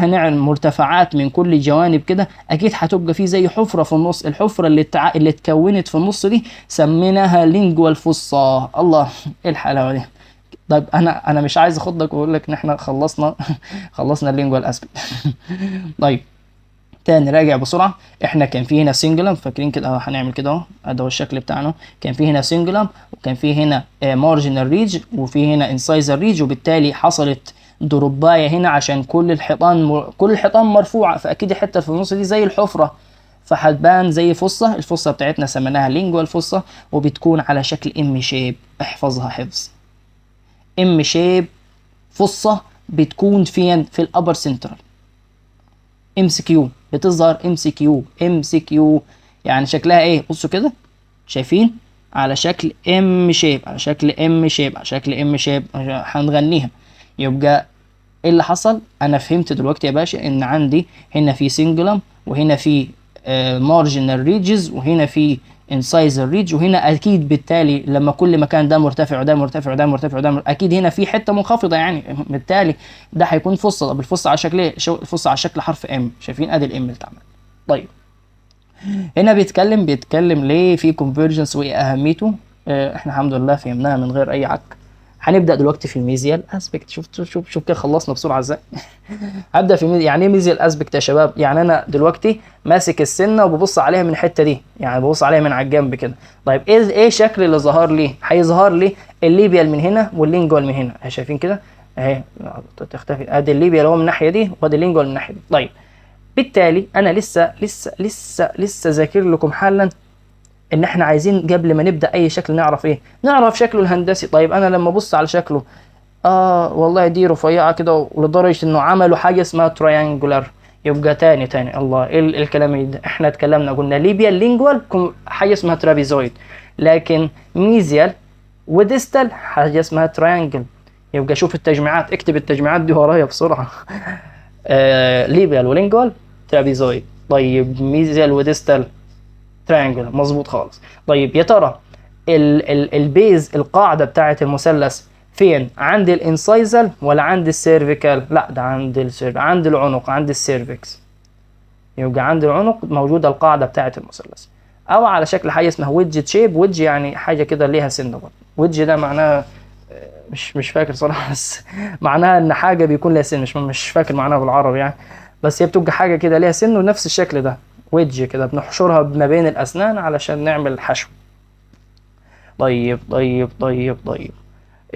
نعمل مرتفعات من كل جوانب كده اكيد هتبقى في زي حفره في النص، الحفرة اللي اتكونت في النص دي سميناها lingual fossa. الله ايه الحلاوة دي. طيب انا مش عايز اخضك واقول لك ان احنا خلصنا ال lingual aspect. طيب تاني راجع بسرعة، احنا كان في هنا cingulum، فاكرين كده؟ هنعمل كده اهو، ده هو الشكل بتاعنا. كان في هنا cingulum، وكان في هنا marginal ridge، وفي هنا incisal ridge، وبالتالي حصلت drop ايه هنا عشان كل الحيطان مرفوعة، فاكيد الحتة في النص دي زي الحفرة، فهتبان زي fossa. ال fossa بتاعتنا سميناها lingual fossa، وبتكون على شكل M shape، احفظها حفظ. M shape fossa بتكون فين؟ في ال upper central. MCQ بتظهر، MCQ MCQ. يعني شكلها ايه؟ بصوا كده، شايفين؟ على شكل M shape، على شكل M shape، على شكل M shape، هنغنيها. يبقى ايه اللي حصل؟ انا فهمت دلوقتي يا باشا ان عندي هنا في cingulum، وهنا في marginal ridges، وهنا في incisal ridge، وهنا اكيد بالتالي لما كل مكان ده مرتفع وده مرتفع وده مرتفع وده مرتفع، اكيد هنا في حتة منخفضة، يعني بالتالي ده هيكون fossa. طب ال fossa على شكل ايه؟ ال fossa على شكل حرف M، شايفين؟ ادي ال M اللي اتعمل. طيب هنا بيتكلم ليه في convergence وايه اهميته. احنا الحمد لله فهمناها من غير اي عك. هنبدا دلوقتي في ال mesial aspect. شوف شوف شوف كده خلصنا بسرعة ازاي. هبدا في يعني ايه mesial aspect يا شباب؟ يعني انا دلوقتي ماسك السنة وببص عليها من الحتة دي، يعني ببص عليها من على الجنب كده. طيب ايه الشكل اللي ظهر لي؟ هيظهر لي ال labial من هنا وال lingual من هنا، شايفين كده اهي تختفي، ادي ال labial هو من الناحية دي وادي ال lingual من الناحية دي. طيب بالتالي انا لسه لسه لسه لسه ذاكر لكم حالا ان احنا عايزين قبل ما نبدا اي شكل نعرف ايه؟ نعرف شكله الهندسي. طيب انا لما ابص على شكله والله دي رفيعة كده ولدرجه انه عملوا حاجة اسمها triangular. يبقى تاني تاني الله ايه الكلام ده؟ احنا اتكلمنا قلنا labial lingual حاجة اسمها trapezoid، لكن mesial و distal حاجة اسمها triangle. يبقى شوف التجميعات، اكتب التجميعات دي ورايا بسرعة. Labial و lingual trapezoid، طيب mesial و distal triangle، مظبوط خالص. طيب يا ترى ال base القاعدة بتاعه المثلث فين؟ عند ال incisal ولا عند ال cervical؟ لا ده عند ال cerv، عند العنق، عند ال cervix. يبقى عند العنق موجودة القاعدة بتاعه المثلث، او على شكل حاجة اسمها wedge shape. wedge يعني حاجة كده ليها سن برضه، wedge ده معناها مش فاكر صراحة، بس معناها ان حاجة بيكون لها سن، مش فاكر معناها بالعربي يعني، بس هي بتبقى حاجة كده ليها سن ونفس الشكل ده wedge كده، بنحشرها ما بين الاسنان علشان نعمل حشو. طيب طيب طيب طيب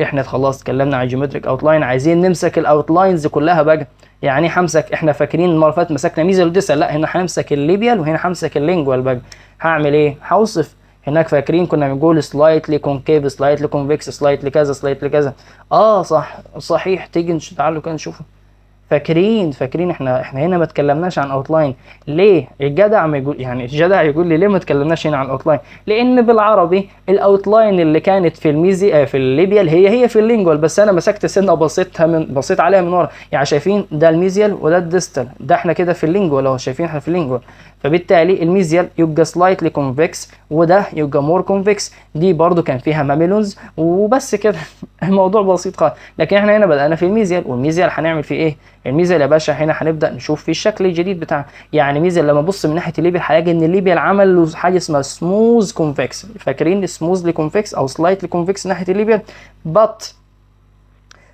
احنا خلاص اتكلمنا عن geometric outline، عايزين نمسك ال outlines كلها بقى. يعني ايه همسك؟ احنا فاكرين المرة اللي فاتت مسكنا mesial و distal، لا هنا همسك ال labial وهنا همسك ال lingual بقى. هعمل ايه؟ هوصف. هناك فاكرين كنا بنقول slightly concave، slightly convex، slightly كذا، slightly كذا. صح صحيح، تيجي تعالوا كده نشوفه. فاكرين احنا هنا ما اتكلمناش عن outline ليه؟ الجدع ما يقول، يعني الجدع يقول لي ليه ما اتكلمناش هنا عن outline؟ لان بالعربي ال outline اللي كانت في ال في ال labial هي في ال lingual، بس انا مسكت سنة بصيتها من بصيت عليها من ورا. يعني شايفين ده ال mesial وده ال distal، ده احنا كده في ال lingual اهو، شايفين احنا في ال lingual، فبالتالي ال mesial يبقى slightly convex وده يبقى more convex. دي برضو كان فيها mamelons وبس كده. الموضوع بسيط خالص. لكن احنا هنا بدأنا في ال mesial، وال mesial هنعمل فيه ايه؟ ال mesial يا باشا هنا هنبدأ نشوف فيه الشكل الجديد بتاع، يعني mesial لما ابص من ناحية ال labial هلاقي ان ال labial عمل له حاجة اسمها smooth convex. فاكرين smoothly convex او slightly convex ناحية ال labial؟ but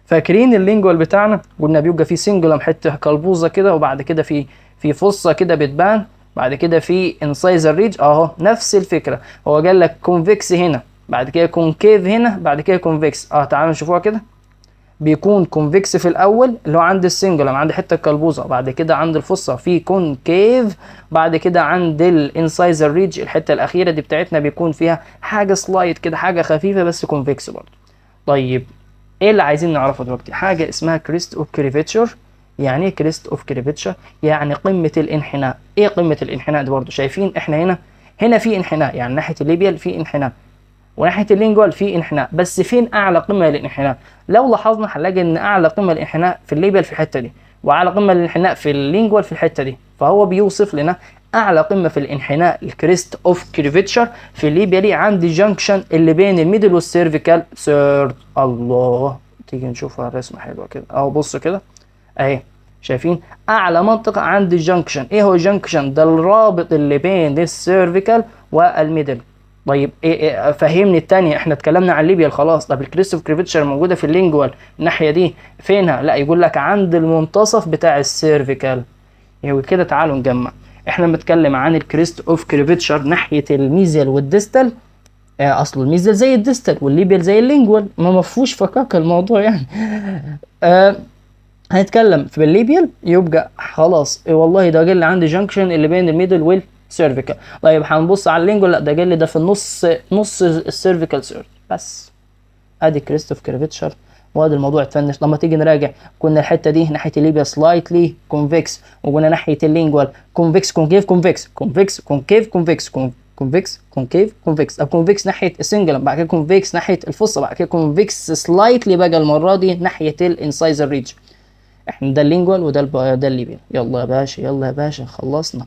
فاكرين ال lingual بتاعنا قلنا بيبقى فيه cingulum حتة كلبوزه كده، وبعد كده في fossa كده بتبان، بعد كده في incisal ridge اهو. نفس الفكرة، هو قال لك convex هنا، بعد كده concave هنا، بعد كده convex. تعالوا نشوفوها كده. بيكون convex في الاول اللي هو عند ال cingulum عند حتة الكلبوزه، بعد كده عند ال fossa في concave، بعد كده عند ال incisal ridge الحتة الاخيرة دي بتاعتنا بيكون فيها حاجة slight كده، حاجة خفيفة بس convex برضه. طيب ايه اللي عايزين نعرفه دلوقتي؟ حاجة اسمها crest of curvature. يعني ايه crest of curvature؟ يعني قمة الانحناء. ايه قمة الانحناء دي برضه؟ شايفين احنا هنا في انحناء، يعني ناحية ال labial في انحناء وناحية ال lingual في انحناء، بس فين اعلى قمة للانحناء؟ لو لاحظنا هنلاقي ان اعلى قمة للانحناء في ال labial في الحتة دي، واعلى قمة للانحناء في ال lingual في الحتة دي. فهو بيوصف لنا اعلى قمة في الانحناء ال crest of curvature في ال labial عند ال junction اللي بين ال middle وال cervical third. الله، تيجي نشوفها الرسمة حلوة كده اهو. بص كده اهي، شايفين اعلى منطقة عند ال junction. ايه هو ال junction ده؟ الرابط اللي بين ال cervical وال middle. طيب إيه فهمني الثانية، احنا اتكلمنا عن ال labial خلاص، طب ال crest of curvature موجودة في ال lingual الناحية دي فينها؟ لا يقول لك عند المنتصف بتاع ال cervical. يبقى كده تعالوا نجمع، احنا بنتكلم عن ال crest of curvature ناحية ال mesial وال distal. اصل ال mesial زي ال distal وال labial زي ال lingual، ما مفهوش فكاك الموضوع يعني. هنتكلم في ال labial يبقى خلاص إيه والله ده جه عندي junction اللي بين ال middle وال cervical. طيب هنبص على ال lingual، لا ده جه ده في النص، نص ال cervical third بس. ادي crest of curvature وادي الموضوع اتفنش. لما تيجي نراجع كنا الحتة دي ناحية ال labial slightly convex، وقلنا ناحية ال lingual convex concave convex convex concave convex convex concave convex، او convex ناحية ال cingulum، بعد كده convex ناحية ال fossa، بعد كده convex slightly بقى المرة دي ناحية ال incisal ridge. احنا ده ال lingual وده ده ال labial. يلا يا باشا، يلا يا باشا، خلصنا.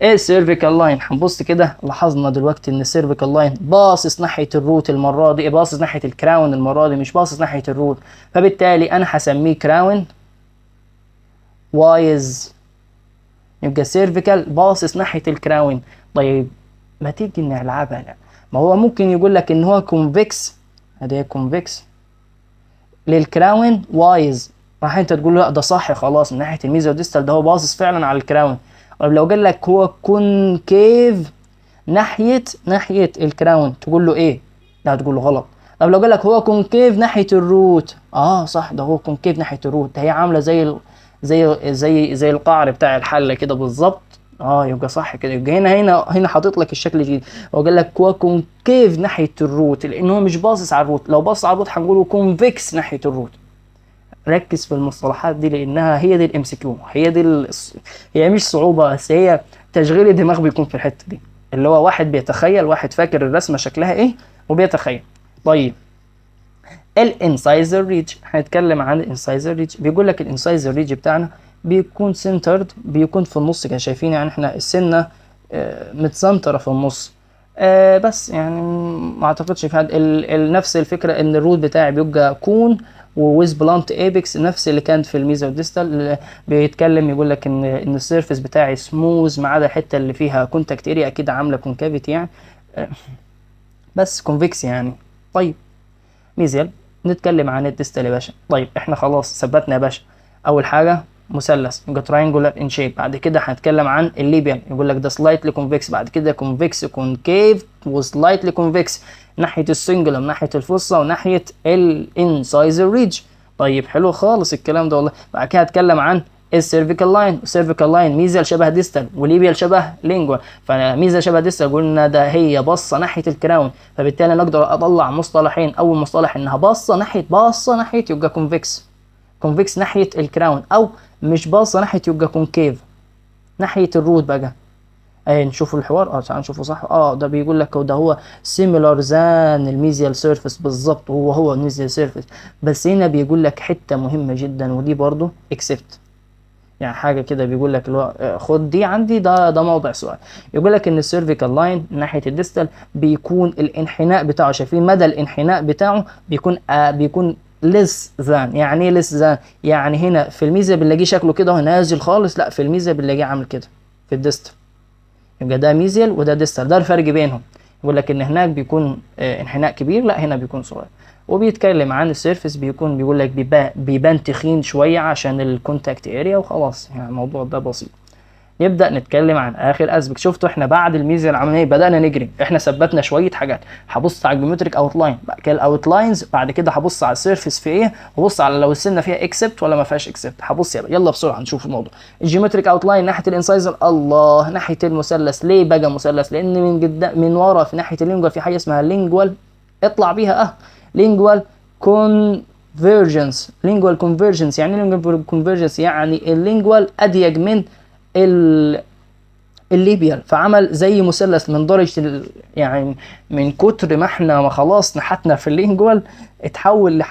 ايه ال cervical line؟ هنبص كده، لاحظنا دلوقتي ان ال cervical line باصص ناحية ال root المرة دي، باصص ناحية ال crown المرة دي، مش باصص ناحية ال root، فبالتالي انا هسميه crown wise. يبقى cervical باصص ناحية ال crown. طيب ما تيجي نلعبها؟ لا، ما هو ممكن يقول لك ان هو convex، ادي convex لل crown wise، راح انت تقول له لا ده صح خلاص من ناحية ال mesial distal ده هو باصص فعلا على ال crown. طب لو قال لك هو concave ناحيه ال crown تقول له ايه؟ لا تقول له غلط. طب لو قال لك هو concave ناحية ال root، اه صح ده هو concave ناحية ال root، ده هي عامله زي ال... زي زي زي القعر بتاع الحلة كده بالظبط. يبقى صح كده. يبقى هنا حاطط لك الشكل الجديد، هو قال لك هو concave ناحية ال root لان هو مش باصص على ال root، لو باصص على ال root هنقوله convex ناحية ال root. ركز في المصطلحات دي لانها هي دي ال MCQ، هي دي هي مش صعوبة بس هي تشغيل الدماغ بيكون في الحتة دي، اللي هو واحد بيتخيل، واحد فاكر الرسمة شكلها ايه وبيتخيل. طيب ال incisal ridge، هنتكلم عن ال incisal ridge. بيقول لك ال incisal ridge بتاعنا بيكون centered، بيكون في النص كده، شايفين يعني احنا السنة متسنتره في النص. بس يعني ما اعتقدش في حد نفس الفكرة ان ال root بتاعي بيبقى cone with blunt apex، نفس اللي كان في ال mesial distal. بيتكلم يقول لك ان ال surface بتاعي سموز ما عدا الحتة اللي فيها contact area اكيد عامله concavity يعني، بس convex يعني. طيب mesial، نتكلم عن ال distal يا باشا. طيب احنا خلاص ثبتنا يا باشا، اول حاجة مثلث يبقى triangular in shape، بعد كده هنتكلم عن ال labial يقول لك ده slightly convex، بعد كده convex concave و slightly convex ناحية ال cingulum، ناحية ال fossa، وناحية ال incisal ridge. طيب حلو خالص الكلام ده والله. بعد كده هتكلم عن ال cervical line، ال cervical line mesial شبه distal و labial شبه lingual، ف mesial شبه distal قلنا ده هي باصة ناحية ال crown، فبالتالي نقدر اطلع مصطلحين. اول مصطلح انها باصة ناحية، باصة ناحية يبقى convex، convex ناحية ال crown، او مش باصة ناحية يبقى concave ناحية ال root بقى. ايه نشوفوا الحوار، تعال نشوفه صح. ده بيقول لك ده هو similar than ال mesial surface بالظبط، هو ال mesial surface، بس هنا بيقول لك حتة مهمة جدا ودي برضو except، يعني حاجة كده بيقول لك اللي هو خد دي عندي، ده موضع سؤال. يقول لك ان ال cervical line ناحية ال distal بيكون الانحناء بتاعه، شايفين مدى الانحناء بتاعه بيكون less than. يعني ايه less than؟ يعني هنا في ال mesial بنلاقيه شكله كده هو نازل خالص، لا في ال mesial بنلاقيه عامل كده في ال distal، يبقى ده mesial وده distal، ده الفرق بينهم. يقول لك ان هناك بيكون انحناء كبير، لا هنا بيكون صغير. وبيتكلم عن ال surface بيكون بيقول لك بيبان تخين شوية عشان ال contact area وخلاص، يعني الموضوع ده بسيط. نبدا نتكلم عن اخر aspect. شفتوا احنا بعد ال mesial عملنا ايه؟ بدانا نجري، احنا ثبتنا شوية حاجات. هبص على ال geometric outline، بعد كده ال outlines، بعد كده هبص على ال surface في ايه، هبص على لو السنة فيها except ولا ما فيهاش except. هبص يلا بسرعة نشوف الموضوع. ال geometric outline ناحية ال incisal، الله ناحية المثلث. ليه بقى مثلث؟ لان من قدام من ورا في ناحية ال lingual في حاجة اسمها lingual، اطلع بيها lingual convergence. lingual convergence يعني ايه lingual convergence؟ يعني ال lingual اضيق من ال labial، فعمل زي مثلث من درجة يعني من كتر ما احنا ما خلاص نحتنا في ال lingual اتحول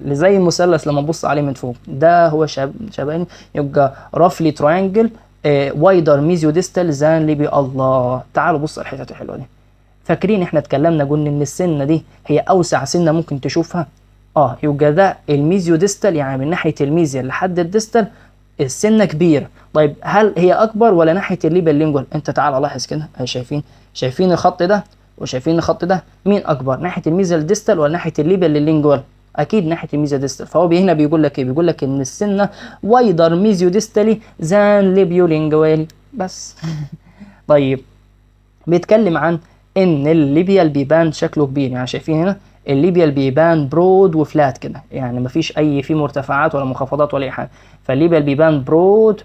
لزي مثلث لما نبص عليه من فوق. ده هو شباني، يبقى roughly triangle wider mesiodistal than labio. الله، تعالوا بص على الحتت الحلوة دي. فاكرين احنا اتكلمنا قلنا ان السنة دي هي اوسع سنة ممكن تشوفها؟ يبقى ده ال mesiodistal، يعني من ناحية ال mesial لحد ال distal السنة كبيرة. طيب هل هي اكبر ولا ناحية ال labial lingual؟ انت تعال لاحظ كده، شايفين الخط ده وشايفين الخط ده، مين اكبر؟ ناحية ال mesial distal ولا ناحية ال labial لل lingual؟ اكيد ناحية ال mesial distal. فهو هنا بيقول لك ايه؟ بيقول لك ان السنة wider mesiodistally than labiolingual بس. طيب بيتكلم عن ان ال labial بيبان شكله كبير، يعني شايفين هنا ال labial بيبان broad و flat كده، يعني مفيش اي فيه مرتفعات ولا منخفضات ولا اي حاجة، فال labial بيبان broad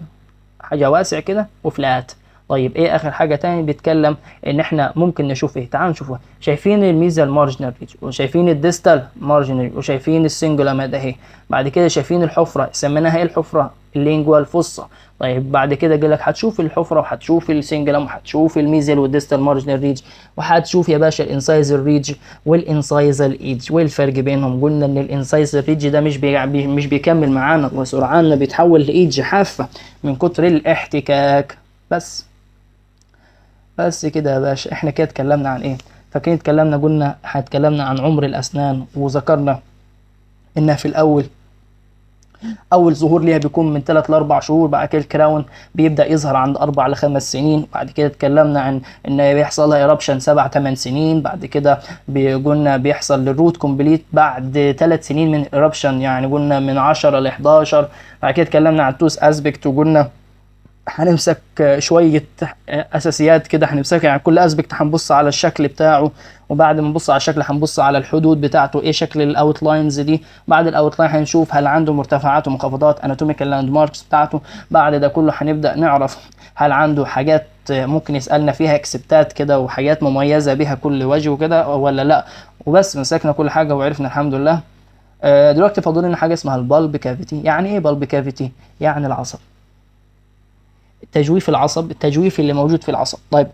حاجة واسع كده و flat. طيب ايه اخر حاجة تاني بيتكلم ان احنا ممكن نشوف ايه؟ تعالوا نشوفها. شايفين ال mesial marginal ridge، وشايفين ال distal marginal ridge، وشايفين ال cingulum ده اهي. بعد كده شايفين الحفرة، سميناها ايه الحفرة؟ ال lingual fossa. طيب بعد كده قال لك هتشوف الحفرة وهتشوف ال cingulum وهتشوف ال mesial وال distal marginal ridge، وهتشوف يا باشا ال incisal ridge وال incisal edge والفرق بينهم. قلنا ان ال incisal ridge ده مش بيكمل معانا وسرعان بيتحول ل edge حافة من كتر الاحتكاك. بس كده يا باشا. احنا كده اتكلمنا عن ايه؟ فاكرين اتكلمنا قلنا هتكلمنا عن عمر الاسنان، وذكرنا انها في الاول اول ظهور ليها بيكون من 3 ل 4 شهور، بعد كده ال crown بيبدا يظهر عند 4 ل 5 سنين، بعد كده اتكلمنا عن ان بيحصل لها eruption 7 8 سنين، بعد كده قلنا بيحصل لل root complete بعد 3 سنين من eruption، يعني قلنا من 10 ل 11. بعد كده اتكلمنا عن ال tooth aspect وقلنا هنمسك شوية أساسيات كده هنمسكها، يعني كل aspect هنبص على الشكل بتاعه، وبعد ما نبص على الشكل هنبص على الحدود بتاعته، ايه شكل ال outlines دي. بعد ال outline هنشوف هل عنده مرتفعات ومنخفضات، anatomical landmarks بتاعته. بعد ده كله هنبدأ نعرف هل عنده حاجات ممكن يسألنا فيها اكسبتات كده وحاجات مميزة بيها كل وجه وكده ولا لا. وبس مسكنا كل حاجة وعرفنا الحمد لله. دلوقتي فاضل لنا حاجة اسمها ال pulp cavity. يعني ايه pulp cavity؟ يعني العصب، تجويف العصب، التجويف اللي موجود في العصب. طيب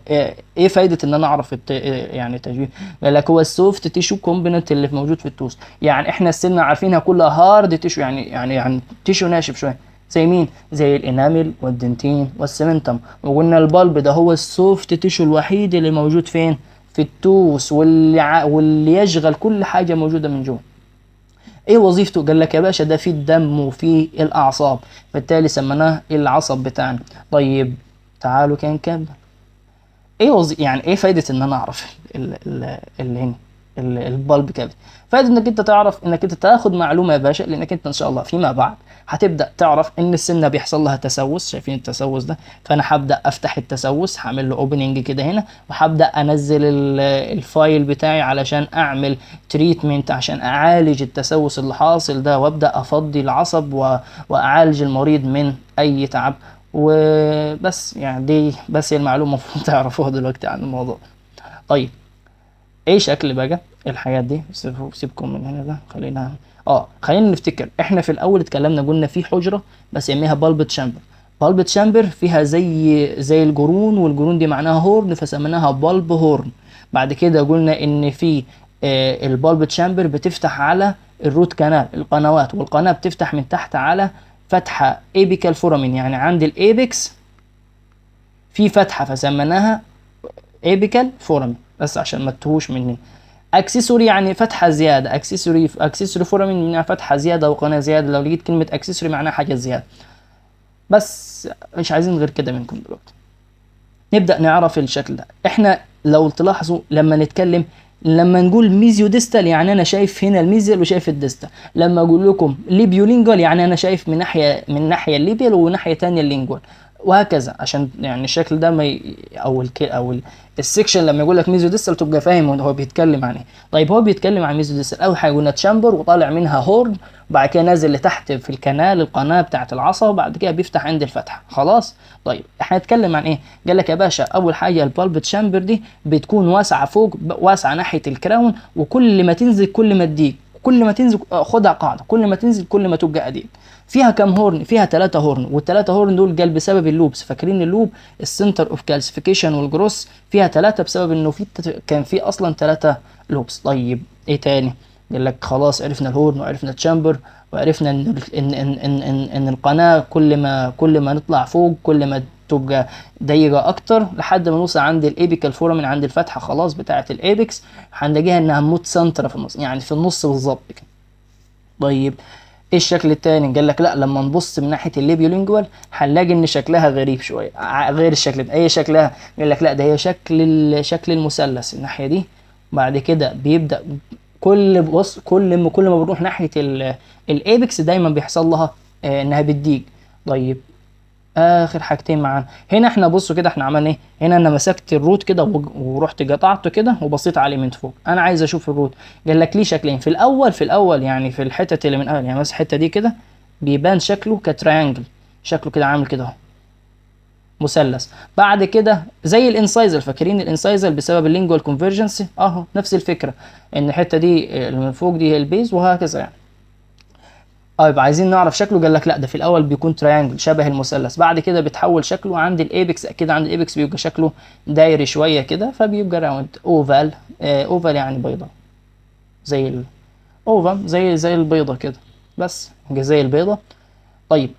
ايه فايده ان انا اعرف يعني التجويف؟ قال لك هو ال soft tissue component اللي موجود في ال tooth. يعني احنا السنة عارفينها كلها hard tissue، يعني tissue ناشف شوية، زي مين؟ زي ال enamel وال dentin وال cementum. وقلنا ال pulp ده هو ال soft tissue الوحيد اللي موجود فين؟ في ال tooth، واللي يشغل كل حاجة موجودة من جوه. ايه وظيفته؟ قال لك يا باشا ده فيه الدم وفيه الاعصاب، بالتالي سميناه العصب بتاعنا. طيب تعالوا كده نكمل. ايه يعني ايه فايده ان انا اعرف ال ال pulp cavity؟ فايده انك انت تعرف، انك انت تاخد معلومة يا باشا، لانك انت ان شاء الله فيما بعد هتبدا تعرف ان السنة بيحصل لها تسوس. شايفين التسوس ده؟ فانا هبدا افتح التسوس، هعمل له opening كده هنا، وهبدا انزل ال file بتاعي علشان اعمل treatment، عشان اعالج التسوس اللي حاصل ده، وابدا افضي العصب واعالج المريض من اي تعب. وبس، يعني دي بس المعلومة المفروض تعرفوها دلوقتي عن الموضوع. طيب ايه شكل بقى الحاجات دي؟ سيبكم من هنا ده، خلينا نفتكر احنا في الاول اتكلمنا قلنا في حجره بسميها pulp chamber. pulp chamber فيها زي الجرون، والجرون دي معناها horn، فسميناها pulp horn. بعد كده قلنا ان في ال pulp chamber بتفتح على ال root canal، القنوات، والقناة بتفتح من تحت على فتحه apical foramen، يعني عند ال apex في فتحه فسميناها apical foramen، بس عشان ما تتوهوش مني. accessory يعني فتحه زيادة، accessory foramen معناها فتحه زيادة وقناة زيادة. لو لقيت كلمة accessory معناها حاجة زيادة. بس مش عايزين غير كده منكم دلوقتي. نبدا نعرف الشكل ده. احنا لو تلاحظوا لما نتكلم، لما نقول mesiodistal يعني انا شايف هنا ال mesial وشايف ال distal. لما اقول لكم labiolingual يعني انا شايف من ناحية ال labial وناحية ثانية ال lingual، وهكذا. عشان يعني الشكل ده ما ي... او الك... او ال section لما يقول لك mesiodistal تبقى فاهم هو بيتكلم عن ايه. طيب هو بيتكلم عن mesiodistal. اول حاجة قلنا chamber وطالع منها horn، وبعد كده نازل لتحت في ال canal، القناة بتاعه العصب، وبعد كده بيفتح عند الفتحة. خلاص. طيب احنا هنتكلم عن ايه؟ قال لك يا باشا اول حاجة ال pulp chamber دي بتكون واسعة فوق، واسعة ناحية ال crown، وكل ما تنزل كل ما تضيق، كل ما تنزل خدها قاعدة، كل ما تنزل كل ما تبقى اضيق. فيها كام horn؟ فيها 3 horn، والثلاثة horn دول جال بسبب ال lobes. فاكرين ال lobe ال center of calcification وال growth؟ فيها 3 بسبب انه في كان في اصلا 3 lobes. طيب ايه تاني؟ قال لك خلاص عرفنا ال horn وعرفنا ال chamber وعرفنا ان القناة كل ما نطلع فوق كل ما تبقى ضيقه اكتر، لحد ما نوصل عند ال apical foramen، عند الفتحة خلاص بتاعه ال apex، هنلاقيها انها متسنتره في النص، يعني في النص بالظبط كده. طيب ايه الشكل التاني؟ قال لك لا، لما نبص من ناحية ال labiolingual هنلاقي ان شكلها غريب شوية، غير الشكل ده. ايه شكلها؟ قال لك لا، ده هي شكل المثلث الناحية دي. بعد كده بيبدا كل بص كل ما كل ما بنروح ناحية ال apex دايما بيحصل لها انها بتضيق. طيب اخر حاجتين معانا هنا، احنا بصوا كده احنا عملنا ايه هنا؟ انا مسكت ال root كده ورحت قطعته كده وبصيت عليه من فوق، انا عايز اشوف ال root. قال لك ليه شكلين في الاول، في الاول يعني في الحتت اللي من اول، يعني مثلا الحتة دي كده بيبان شكله ك triangle، شكله كده عامل كده اهو مثلث. بعد كده زي ال incisal، فاكرين ال incisal بسبب ال lingual convergence اهو نفس الفكرة، ان الحتة دي اللي من فوق دي هي ال base وهكذا يعني. طيب عايزين نعرف شكله، قال لك لا ده في الاول بيكون triangle شبه المثلث، بعد كده بتحول شكله عند ال apex، اكيد عند ال apex بيبقى شكله دايري شوية كده، فبيبقى round oval، oval يعني بيضة، زي ال ovum، زي البيضة كده، بس زي البيضة. طيب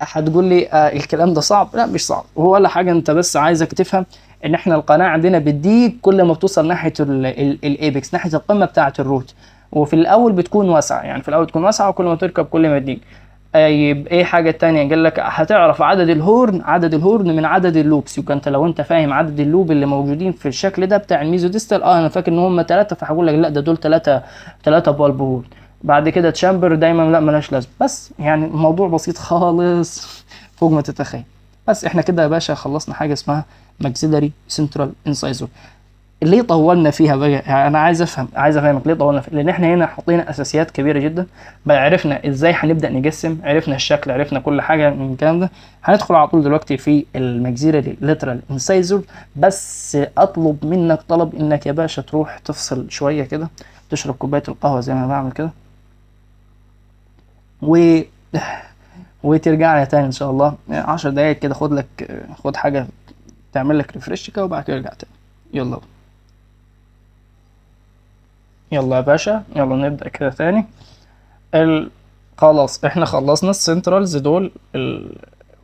هتقول لي الكلام ده صعب؟ لا مش صعب هو ولا حاجة، انت بس عايزك تفهم ان احنا القناة عندنا بتضيق كل ما بتوصل ناحية ال apex، ناحية القمه بتاعه ال root. وفي الاول بتكون واسعه، يعني في الاول تكون واسعة وكل ما تركب كل ما تضيق. طيب ايه حاجة تانية؟ قال لك هتعرف عدد ال horn، عدد ال horn من عدد ال lobes. يبقى انت لو انت فاهم عدد ال lobe اللي موجودين في الشكل ده بتاع ال mesiodistal، انا فاكر ان هم 3، فهقول لك لا ده دول 3 pulp horn. بعد كده chamber دايما لا ملهاش لازمه. بس يعني الموضوع بسيط خالص فوق ما تتخيل. بس احنا كده يا باشا خلصنا حاجة اسمها maxillary central incisor. ليه طولنا فيها بقى؟ يعني انا عايز افهم، عايز افهمك ليه طولنا فيها. لان احنا هنا حطينا اساسيات كبيرة جدا بقى، عرفنا ازاي هنبدا نجسم، عرفنا الشكل، عرفنا كل حاجة من الكلام ده. هندخل على طول دلوقتي في ال maxillary lateral incisor. بس اطلب منك طلب، انك يا باشا تروح تفصل شوية كده، تشرب كوباية القهوة زي ما بعمل كده، وترجع لي تاني ان شاء الله 10 دقايق كده. خد لك، خد حاجة تعمل لك refresh كده، وبعد كده ارجع تاني. يلا يلا يا باشا، يلا نبدأ كده تاني. خلاص احنا خلصنا ال centrals دول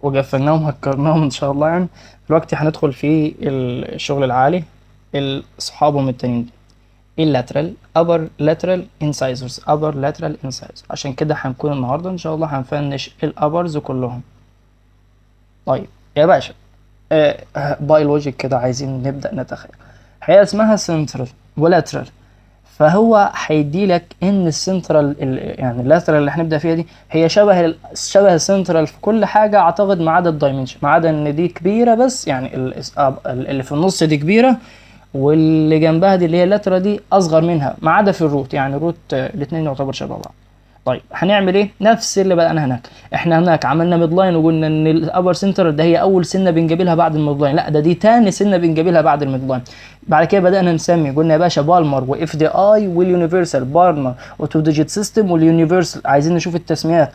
وقفلناهم هكرناهم ان شاء الله. يعني دلوقتي هندخل في الشغل العالي، اصحابهم التانيين ال lateral، upper lateral incisors، upper lateral incisors. عشان كده هنكون النهارده ان شاء الله هن finish ال uppers كلهم. طيب يا باشا، by logic كده عايزين نبدأ نتخيل. هي اسمها سنترال و lateral، فهو هيدي لك ان السنترال يعني ال lateral اللي هنبدا فيها دي هي شبه السنترال في كل حاجة اعتقد، ما عدا ال dimension، ما عدا ان دي كبيرة بس، يعني اللي في النص دي كبيرة واللي جنبها دي اللي هي ال lateral دي اصغر منها، ما عدا في ال root، يعني ال root الاثنين يعتبر شبه بعض. طيب هنعمل ايه؟ نفس اللي بدأنا هناك. احنا هناك عملنا midline وقلنا ان ال upper center ده هي اول سنة بنجيبلها بعد ال midline، لا ده دي تاني سنة بنجيبلها بعد ال midline. بعد كده بدأنا نسمي، قلنا يا باشا Palmer و FDI وال Universal، Palmer و two digit system وال Universal. عايزين نشوف التسميات.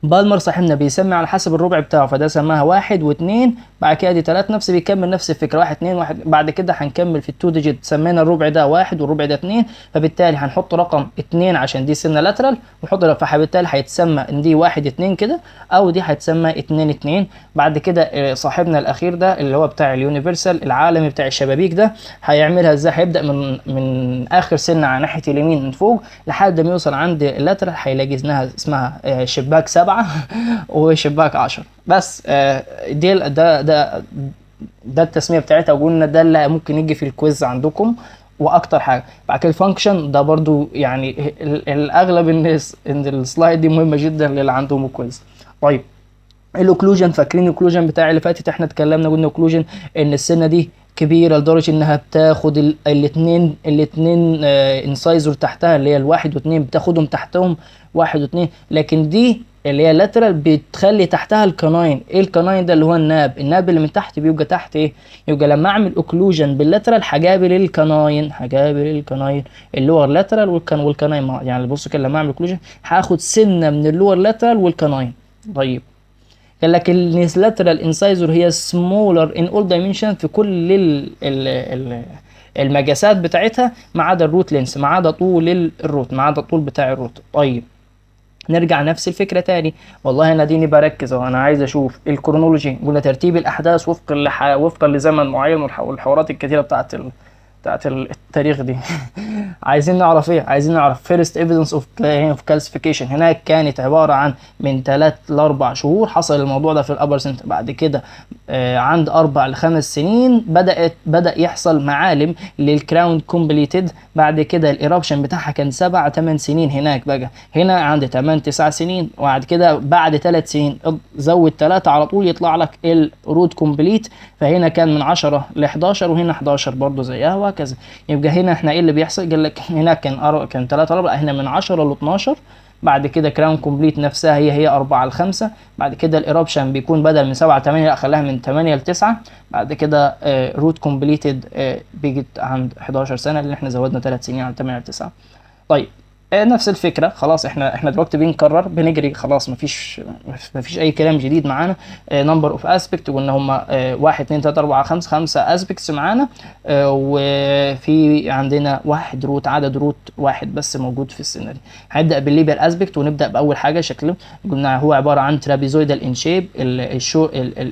Palmer صاحبنا بيسمي على حسب الربع بتاعه، فده سماها 1 و2، بعد كده دي 3، نفس بيكمل نفس الفكرة 1 2 1. بعد كده هنكمل في ال two digit، سمينا الربع ده 1 والربع ده 2، فبالتالي هنحط رقم 2 عشان دي سنة lateral، ونحط، فبالتالي هيتسمى ان دي 1 2 كده، او دي هتسمى 2 2. بعد كده صاحبنا الاخير ده اللي هو بتاع ال Universal العالمي بتاع الشبابيك ده هيعملها ازاي؟ هيبدا من اخر سنة على ناحية اليمين من فوق لحد ما يوصل عند ال lateral، هيلاقي اسمها شباك 7 وشباك 10 بس. دي ده ده ده التسمية بتاعتها، وقلنا ده اللي ممكن يجي في ال quiz عندكم واكتر حاجة. بعد كده ال function ده برضو يعني الاغلب الناس ان ال slide دي مهمة جدا للي عندهم quiz. طيب ال occlusion، فاكرين ال occlusion بتاع اللي فاتت؟ احنا اتكلمنا قلنا occlusion ان السنة دي كبيرة لدرجة انها بتاخد الاثنين incisor تحتها اللي هي 1 و2، بتاخدهم تحتهم 1 و2، لكن دي اللي هي lateral بتخلي تحتها ال canine. ايه ال canine ده؟ اللي هو الناب، الناب اللي من تحت بيبقى تحت ايه؟ يبقى لما اعمل occlusion بال lateral هجابل ال canine، هجابل ال canine ال lower lateral وال canine. يعني بصوا كده لما اعمل occlusion هاخد سنة من ال lower lateral وال canine. طيب قال لك ال lateral incisor هي smaller in all dimension في كل ال المقاسات بتاعتها ما عدا ال root length، ما عدا طول ال root، ما عدا الطول بتاع ال root. طيب نرجع نفس الفكرة تاني. والله انا ديني بركز اهو، انا عايز اشوف ال chronology، قلنا ترتيب الاحداث وفقا لزمن معين والحوارات الكتيرة بتاعت التاريخ دي. عايزين نعرف ايه؟ عايزين نعرف first evidence of calcification. هناك كانت عبارة عن من 3 ل 4 شهور حصل الموضوع ده في ال upper center. بعد كده عند 4 ل 5 سنين بدا يحصل معالم لل crown completed. بعد كده ال eruption بتاعها كان 7 8 سنين هناك، بقى هنا عند 8 9 سنين، وبعد كده بعد 3 سنين زود 3 على طول يطلع لك ال root complete. فهنا كان من 10 ل 11، وهنا 11 برضه زيها وهكذا. يبقى هنا احنا ايه اللي بيحصل؟ قال لك هناك كان 3 4، هنا من 10 ل 12. بعد كده crown complete نفسها هي 4 ل 5. بعد كده ال eruption بيكون بدل من 7 ل 8، لا خلاها من 8 ل 9. بعد كده root completed بيجت عند 11 سنة، لان احنا زودنا 3 سنين على 8 ل 9. طيب نفس الفكرة، خلاص احنا دلوقتي بنكرر، بنجري، خلاص مفيش اي كلام جديد معانا. number of aspect قلنا هم 1 2 3 4 5، 5 aspects معانا. وفي عندنا واحد root، عدد root واحد بس موجود في السنة دي. هنبدا بال labial aspect، ونبدا باول حاجة شكله. قلنا هو عبارة عن trapezoidal in shape،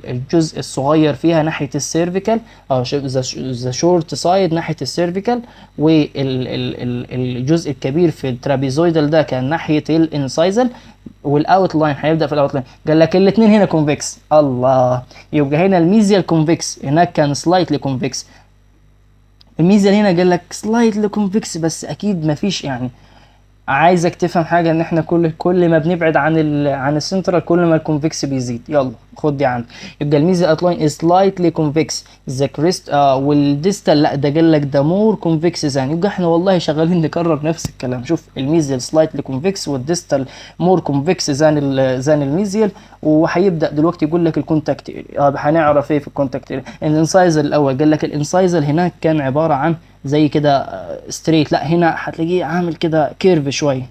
الجزء الصغير فيها ناحية ال cervical، the short side ناحية ال cervical، والجزء الكبير في ال trapezoidal ده كان ناحية ال incisal. وال outline هيبدا في ال outline، قال لك الاثنين هنا convex. الله، يبقى هنا ال mesial convex، هناك كان slightly convex. ال mesial هنا قال لك slightly convex، بس اكيد مفيش، يعني عايزك تفهم حاجة ان احنا كل ما بنبعد عن السنترال كل ما ال convex بيزيد. يلا خد دي عندك. يبقى ال mesial outline is slightly convex the crest، وال distal لا ده قال لك ده more convex than. يبقى احنا والله شغالين نكرر نفس الكلام. شوف ال mesial slightly convex وال distal more convex than ال mesial. وهيبدا دلوقتي يقول لك ال contact area. هنعرف ايه في ال contact area؟ ال incisal الاول، قال لك ال incisal هناك كان عبارة عن زي كده straight، لا هنا هتلاقيه عامل كده curve شوية،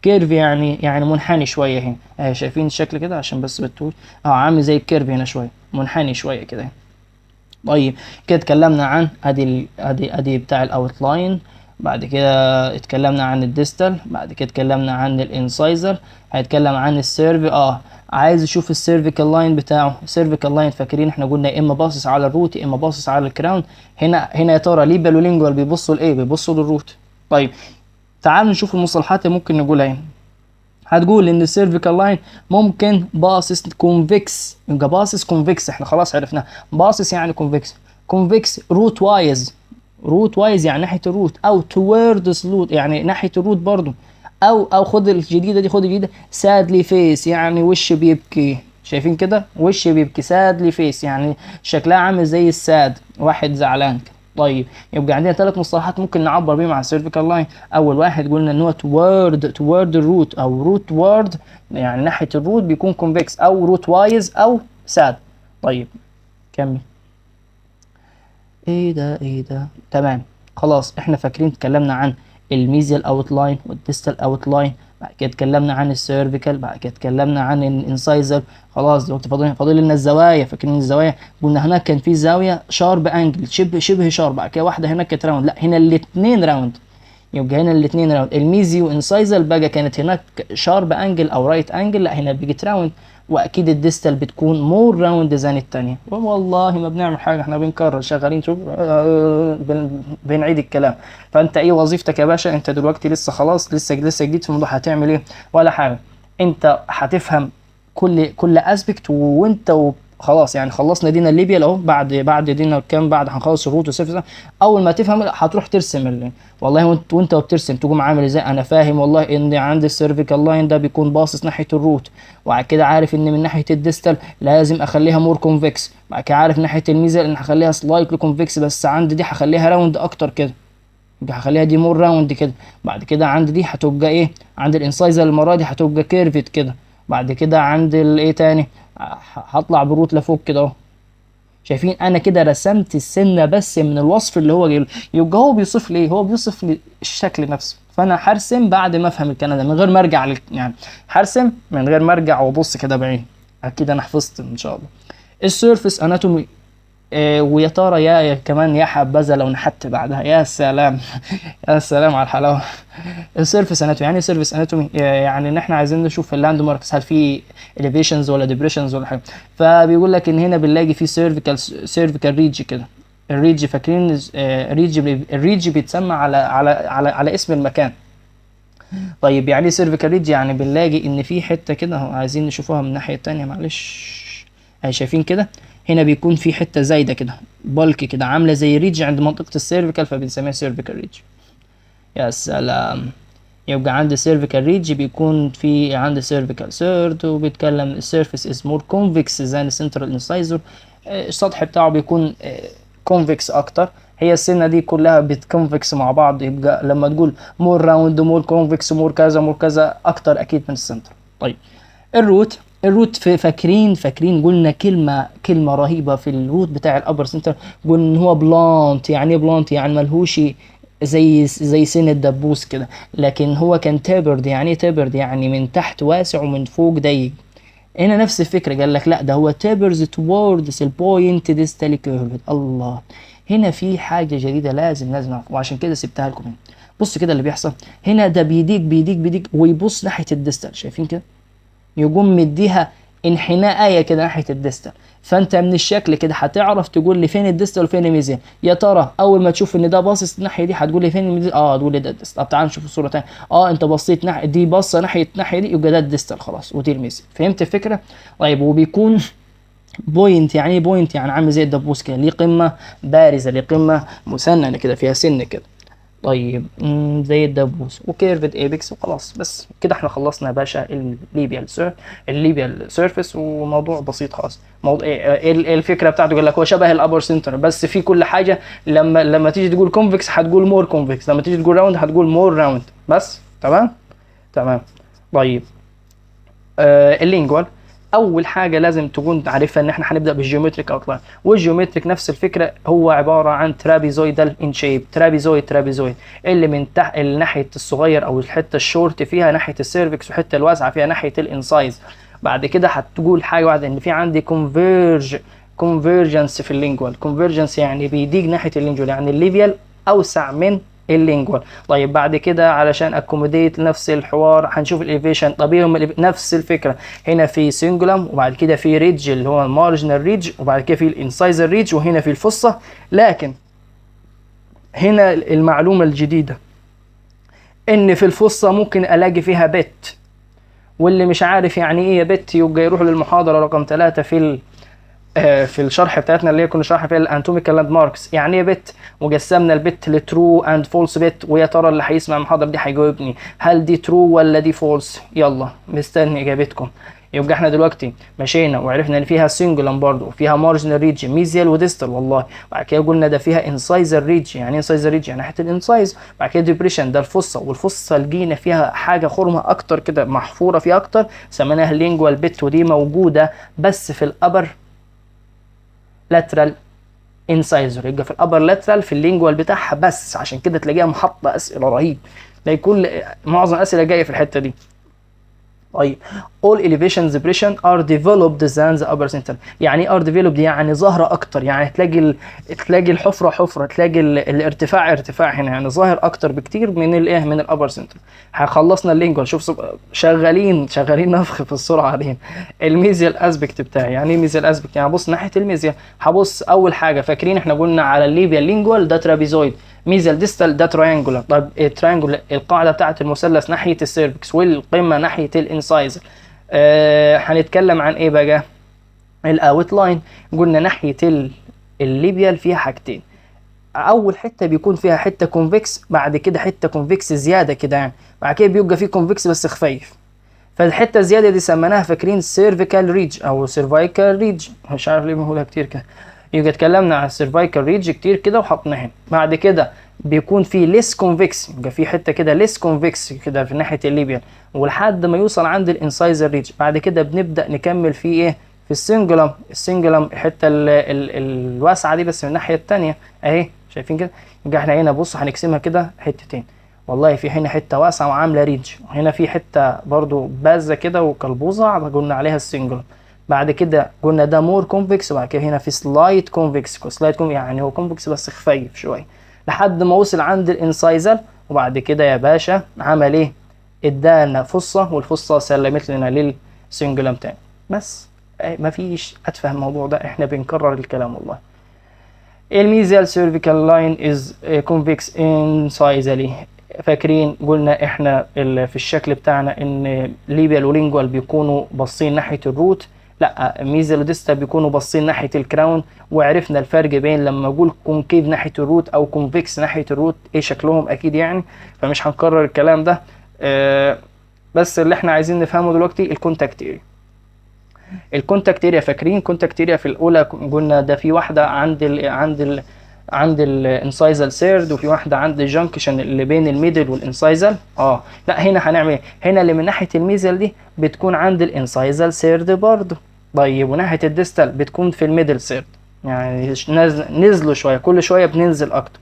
curve يعني منحني شوية هنا. شايفين الشكل كده عشان بس بالطول، عامل زي ال curve هنا شوية، منحني شوية كده. طيب كده اتكلمنا عن ادي بتاع ال outline، بعد كده اتكلمنا عن ال distal، بعد كده اتكلمنا عن ال incisal، هيتكلم عن ال cerv. عايز اشوف ال cervical line بتاعه. ال cervical line فاكرين احنا قلنا يا اما باصص على ال root يا اما باصص على ال crown. هنا يا ترى labial و lingual بيبصوا لايه؟ بيبصوا لل root. طيب تعالوا نشوف المصطلحات اللي ممكن نقولها هنا. هتقول ان ال cervical line ممكن باصص convex، يبقى باصص convex، احنا خلاص عرفناها، باصص يعني convex، convex root wise، root wise يعني ناحية ال root، او towards root يعني ناحية ال root برضو، او خد الجديدة دي، خد الجديدة sadly face يعني وش بيبكي، شايفين كده وش بيبكي sadly face يعني شكلها عامل زي ال sad، واحد زعلان كده. طيب يبقى عندنا ثلاث مصطلحات ممكن نعبر بيهم عن ال cervical line. اول واحد قلنا ان هو toward ال root او rootward يعني ناحية ال root بيكون convex، او root wise او sad. طيب كمل. ايه ده ايه ده؟ تمام خلاص احنا فاكرين اتكلمنا عن ال mesial outline وال distal outline، بعد كده اتكلمنا عن ال cervical، بعد كده اتكلمنا عن ال incisal. خلاص دلوقتي فاضل لنا الزوايا. فاكرين الزوايا؟ قلنا هناك كان في زاوية sharp angle، شبه sharp، بعد كده واحدة هناك كانت round، لا هنا الاثنين round. يبقى هنا الاثنين round. ال mesio incisal بقى كانت هناك sharp angle او right angle، لا هنا بقت round. واكيد ال distal بتكون more round than الثانية. والله ما بنعمل حاجة، احنا بنكرر، شغالين شوف بنعيد الكلام. فانت ايه وظيفتك يا باشا؟ انت دلوقتي لسه خلاص لسه جديد في الموضوع، هتعمل ايه؟ ولا حاجة. انت هتفهم كل aspect وانت خلاص يعني خلصنا دينا ال labial اهو، بعد دينا كام، بعد هنخلص ال root وال surface. اول ما تفهم هتروح ترسم والله وانت وبترسم تقوم عامل ازاي. انا فاهم والله ان عند ال cervical line ده بيكون باصص ناحية ال root، وبعد كده عارف ان من ناحية ال distal لازم اخليها more convex، بعد كده عارف ناحية ال mesial ان هخليها slightly convex، بس عند دي هخليها round اكتر كده، يبقى هخليها دي more round كده. بعد كده عند دي هتبقى ايه؟ عند ال incisal المرة دي هتبقى curved كده. بعد كده عند الايه تاني هطلع ب root لفوق كده اهو. شايفين انا كده رسمت السنة بس من الوصف اللي هو جايبه. يبقى هو بيوصف لي ايه؟ هو بيوصف لي الشكل نفسه. فانا هرسم بعد ما افهم الكلام ده من غير ما ارجع يعني هرسم من غير ما ارجع وابص كده بعيني. اكيد انا حفظت ان شاء الله ال surface anatomy. ويا ترى يا كمان يا حبذا لو نحت بعدها، يا سلام يا سلام على الحلاوة. ال surface anatomy يعني ايه surface anatomy؟ يعني ان احنا عايزين نشوف ال landmarks، هل في elevations ولا depressions ولا حاجة. فبيقول لك ان هنا بنلاقي في cervical ridge كده. ال ridge فاكرين، ridge، ال ridge بيتسمى على اسم المكان. طيب يعني ايه cervical ridge؟ يعني بنلاقي ان في حتة كده اهو، عايزين نشوفوها من الناحية التانية معلش. اهي شايفين كده هنا بيكون في حتة زايدة كده bulge كده عامله زي ridge عند منطقة ال cervical، فبنسميها cervical ridge. يا سلام. يبقى عند cervical ridge بيكون في عند cervical third، وبيتكلم ال surface is more convex than central incisor، السطح بتاعه بيكون convex اكتر. هي السنة دي كلها بت convex مع بعض، يبقى لما تقول more round more convex more كذا more كذا اكتر اكيد من السنتر. طيب ال root، ال root فاكرين قلنا كلمة رهيبة في ال root بتاع ال upper central، قلنا ان هو blunt. يعني ايه blunt؟ يعني ملهوش زي سن الدبوس كده، لكن هو كان tapered. يعني ايه tapered؟ يعني من تحت واسع ومن فوق ضيق. هنا نفس الفكرة، قال لك لا ده هو tapers towards ال point distally curved. الله، هنا في حاجة جديدة لازم نعرف، وعشان كده سبتها لكم هنا. بص كده اللي بيحصل هنا، ده بيديك بيديك بيديك ويبص ناحية ال distal، شايفين كده؟ يقوم مديها انحناء كده ناحية ال distal. فانت من الشكل كده هتعرف تقول لي فين ال distal وفين ال mesial. يا ترى اول ما تشوف ان ده باصص الناحية دي هتقول لي فين ال mesial؟ تقول لي ده ال distal. طب تعال نشوف الصورة تاني. انت بصيت ناحية دي، باصة ناحية الناحية دي، يبقى ده ال distal خلاص، ودي ال mesial. فهمت الفكرة؟ طيب وبيكون point. يعني ايه point؟ يعني عامل زي الدبوس كده، ليه قمة بارزة، ليه قمة مسننه كده، فيها سن كده. طيب زي الدبوس و curved apex وخلاص. بس كده احنا خلصنا يا باشا ال labial surface، وموضوع بسيط خالص. موضوع ايه الفكرة بتاعته؟ قال لك هو شبه ال upper central بس في كل حاجة. لما تيجي تقول convex هتقول more convex، لما تيجي تقول round هتقول more round بس. تمام تمام. طيب ال lingual اول حاجة لازم تكون عارفها ان احنا هنبدا بال geometric outline. وال geometric نفس الفكرة، هو عبارة عن trapezoidal in shape، trapezoid اللي من تحت ناحية الصغير او الحتة الشورت فيها ناحية ال cervix، والحتة الواسعة فيها ناحية ال incisor. بعد كده هتقول حاجة واحدة، ان في عندي convergence في ال lingual. convergence يعني بيديك ناحية ال lingual، يعني ال labial اوسع من ال lingual. طيب بعد كده علشان accommodate نفس الحوار هنشوف ال elevation. طب ايه هم؟ نفس الفكرة، هنا في cingulum، وبعد كده في ridge اللي هو ال marginal ridge، وبعد كده في ال incisal ridge، وهنا في ال fossa. لكن هنا المعلومة الجديدة ان في ال fossa ممكن الاقي فيها pit، واللي مش عارف يعني ايه pit يبقى يروح للمحاضره رقم 3 في الشرح بتاعتنا اللي هي كنا شرحنا فيها ال anatomical landmarks. يعني ايه pit؟ وقسمنا ال pit ل true and false pit، ويا ترى اللي هيسمع المحاضرة دي هيجاوبني هل دي true ولا دي false؟ يلا مستني اجابتكم. يبقى احنا دلوقتي مشينا وعرفنا ان فيها cingulum برضه، وفيها marginal ridge mesial و distal والله. بعد كده قلنا ده فيها incisal ridge. يعني ايه incisal ridge؟ يعني حتة ال incisor. بعد كده depression ده ال fossa، وال fossa لقينا فيها حاجة خرمه اكتر كده محفورة فيها اكتر، سميناها lingual pit، ودي موجودة بس في ال upper lateral incisor، يبقى في ال upper lateral في ال lingual بتاعها بس. عشان كده تلاقيها محطة اسئلة رهيب، تلاقي كل معظم الاسئلة جاية في الحتة دي. طيب all elevations depression are developed than the upper central. يعني ايه are developed؟ يعني ظاهره اكتر، يعني تلاقي الحفرة حفره، تلاقي الارتفاع ارتفاع هنا، يعني ظاهر اكتر بكتير من الايه، من ال upper central. خلصنا ال lingual، شوف شغالين نفخ في السرعة دي. ال mesial aspect بتاعي، يعني ايه mesial aspect؟ يعني بص ناحية ال mesial. هبص اول حاجة، فاكرين احنا قلنا على ال labial lingual ده trapezoid، mesial distal ده triangular. طيب ال triangular القاعدة بتاعه المثلث ناحية ال cervix والقمه ناحية ال incisal. هنتكلم عن ايه بقى؟ ال outline. قلنا ناحية ال labial فيها حاجتين، اول حتة بيكون فيها حتة convex، بعد كده حتة convex زيادة كده يعني، بعد كده بيبقى فيه convex بس خفيف. فالحته الزيادة دي سميناها فاكرين cervical ridge او cervical ridge، مش عارف ليه بنقولها كتير كده. يبقى اتكلمنا على ال cervical ridge كتير كده وحطناه هنا. بعد كده بيكون في less convex، يبقى في حتة كده less convex كده في ناحية ال labial، ولحد ما يوصل عند ال incisal ridge. بعد كده بنبدا نكمل في ايه؟ في ال cingulum. ال cingulum الحتة ال ال الواسعة دي بس من الناحية الثانية اهي، شايفين كده؟ يبقى احنا هنا بص هنقسمها كده حتتين، والله في هنا حتة واسعة وعامله ridge، وهنا في حتة برضو بازه كده وكلبوزه قلنا عليها ال cingulum. بعد كده قلنا ده more convex، وبعد كده هنا في slight convex، slight يعني هو convex بس خفيف شوية، لحد ما وصل عند ال incisal. وبعد كده يا باشا عمل ايه؟ ادانا fossa، وال fossa سلمت لنا لل cingulum تاني. بس مفيش اتفه الموضوع ده، احنا بنكرر الكلام والله. ال mesial cervical line is convex incisally. فاكرين قلنا احنا في الشكل بتاعنا ان labial و lingual بيكونوا باصين ناحية ال root، لا mesial و distal بيكونوا باصين ناحية ال crown. وعرفنا الفرق بين لما اقول concave ناحية ال root او convex ناحية ال root ايه شكلهم اكيد يعني، فمش هنكرر الكلام ده. بس اللي احنا عايزين نفهمه دلوقتي ال contact area. ال contact area فاكرين contact area في الاولى قلنا ده في واحدة عند ال incisal third، وفي واحدة عند ال junction اللي بين ال middle وال incisal. لا هنا هنعمل ايه؟ هنا اللي من ناحية ال mesial دي بتكون عند ال incisal third برضه. طيب وناحية ال distal بتكون في ال middle third، يعني نزلوا شوية، كل شوية بننزل اكتر.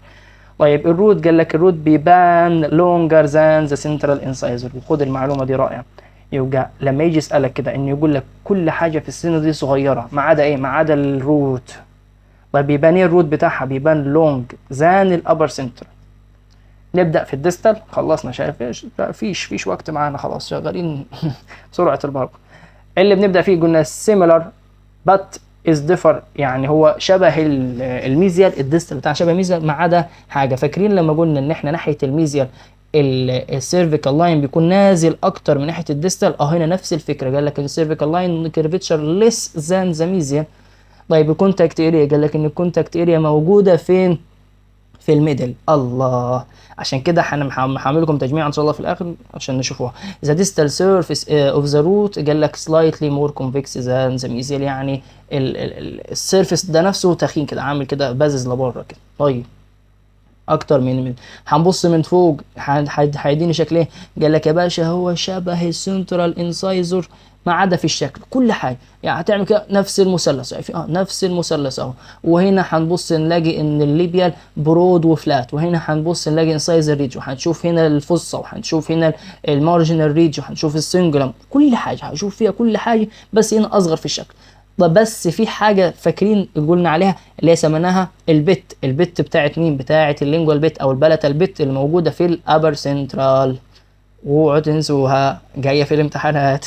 طيب ال root، قال لك ال root بيبان longer than the central incisor. وخد المعلومة دي رائعة. يبقى لما يجي يسالك كده انه يقول لك كل حاجة في السنة دي صغيرة ما عدا ايه؟ ما عدا ال root. طيب بيبان ايه ال root بتاعها؟ بيبان long than ال upper central. نبدا في ال distal، خلصنا، شايف ايش؟ فيش وقت معانا، خلاص شغالين بسرعة البرق. اللي بنبدا فيه قلنا similar but is differ، يعني هو شبه ال mesial، ال distal بتاع شبه ال mesial ما عدا حاجة. فاكرين لما قلنا ان احنا ناحية ال mesial ال cervical line بيكون نازل اكتر من ناحية ال distal؟ اه هنا نفس الفكرة، قال لك ال cervical line curvature less than the mesial. طيب ال contact area، قال لك ان ال contact area موجودة فين؟ في ال middle. الله، عشان كده هعمل لكم تجميع ان شاء الله في الاخر عشان نشوفوها. the distal surface of the root قال لك slightly more convex than the mesial، يعني ال surface ده نفسه تخين كده، عامل كده بازز لبره كده. طيب اكتر من هنبص من فوق هيديني شكل ايه؟ قال لك يا باشا هو شبه ال central incisor ما عدا في الشكل، كل حاجة يعني هتعمل كده نفس المثلث، شايفين؟ نفس المثلث اهو. وهنا هنبص نلاقي ان ال labial broad و flat، وهنا هنبص نلاقي incisal ridge، وهنشوف هنا ال fossa، وهنشوف هنا ال marginal ridge، وهنشوف ال cingulum، كل حاجة هشوف فيها كل حاجة، بس هنا اصغر في الشكل. طب بس في حاجة فاكرين قلنا عليها اللي هي سميناها ال pit، ال pit بتاعت مين؟ بتاعت ال lingual pit او ال palatal pit اللي موجودة في ال upper central، واوعوا تنسوها جاية في الامتحانات.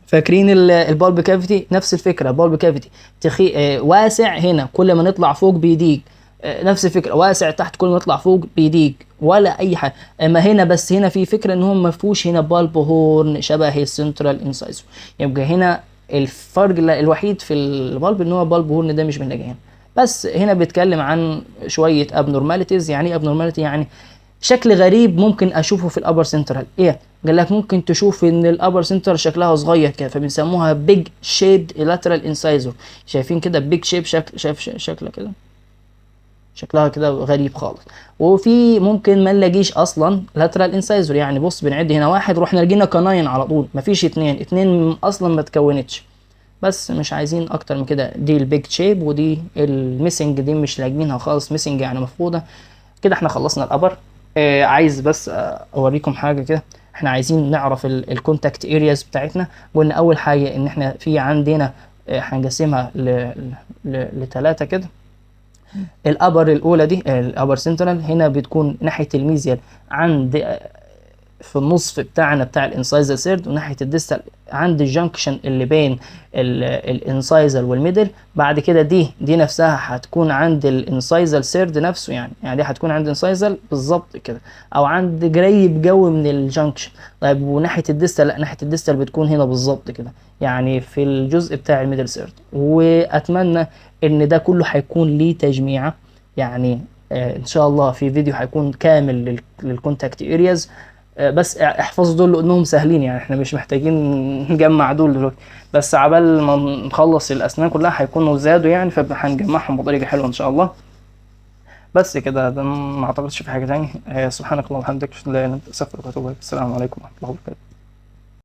فاكرين ال pulp cavity؟ نفس الفكرة، ال pulp cavity تخي واسع هنا كل ما نطلع فوق بيضيق، نفس الفكرة واسع تحت كل ما نطلع فوق بيضيق، ولا اي حاجة. اما هنا بس هنا في فكرة ان هو ما فيهوش هنا pulp horn شبه ال central incisor. يبقى هنا الفرق الوحيد في ال pulp ان هو pulp horn ده مش بنلاقيه هنا. بس هنا بيتكلم عن شوية abnormalities. يعني ايه abnormality؟ يعني شكل غريب ممكن اشوفه في ال upper central. ايه؟ قال لك ممكن تشوف ان ال upper central شكلها صغير كده، فبنسموها peg shaped lateral incisor. شايفين كده peg shape، شكل، شايف شكلها كده، شكلها كده غريب خالص. وفي ممكن ما نلاقيش اصلا lateral incisor، يعني بص بنعد هنا واحد رحنا لقينا canine على طول، مفيش اتنين، اتنين اصلا ما تكونتش. بس مش عايزين اكتر من كده. دي ال peg shape ودي ال missing، دي مش لاقيينها خالص، missing يعني مفقودة. كده احنا خلصنا ال upper. عايز بس اوريكم حاجة كده. احنا عايزين نعرف ال contact areas بتاعتنا. قلنا اول حاجة ان احنا في عندنا هنقسمها لثلاثة كده. ال upper الاولى دي ال upper central هنا بتكون ناحية ال mesial عند في النصف بتاعنا بتاع ال incisal third، وناحية ال distal عند ال junction اللي بين ال incisal وال middle. بعد كده دي نفسها هتكون عند ال incisal third نفسه، يعني دي هتكون عند incisal بالظبط كده، او عند قريب جو من ال junction. طيب وناحية ال distal، لا ناحية ال distal بتكون هنا بالظبط كده، يعني في الجزء بتاع ال middle third. واتمنى ان ده كله هيكون ليه تجميعه، ان شاء الله في فيديو هيكون كامل لل contact areas. بس احفظوا دول لانهم سهلين، يعني احنا مش محتاجين نجمع دول دلوقتي، بس عبال ما نخلص الاسنان كلها هيكونوا زادوا يعني، فهنجمعهم بطريقة حلوة ان شاء الله. بس كده، ده ما اعتقدش في حاجة تاني. سبحانك اللهم وبحمدك، لا اله الا انت، استغفرك واتوب اليك. السلام عليكم ورحمة الله وبركاته.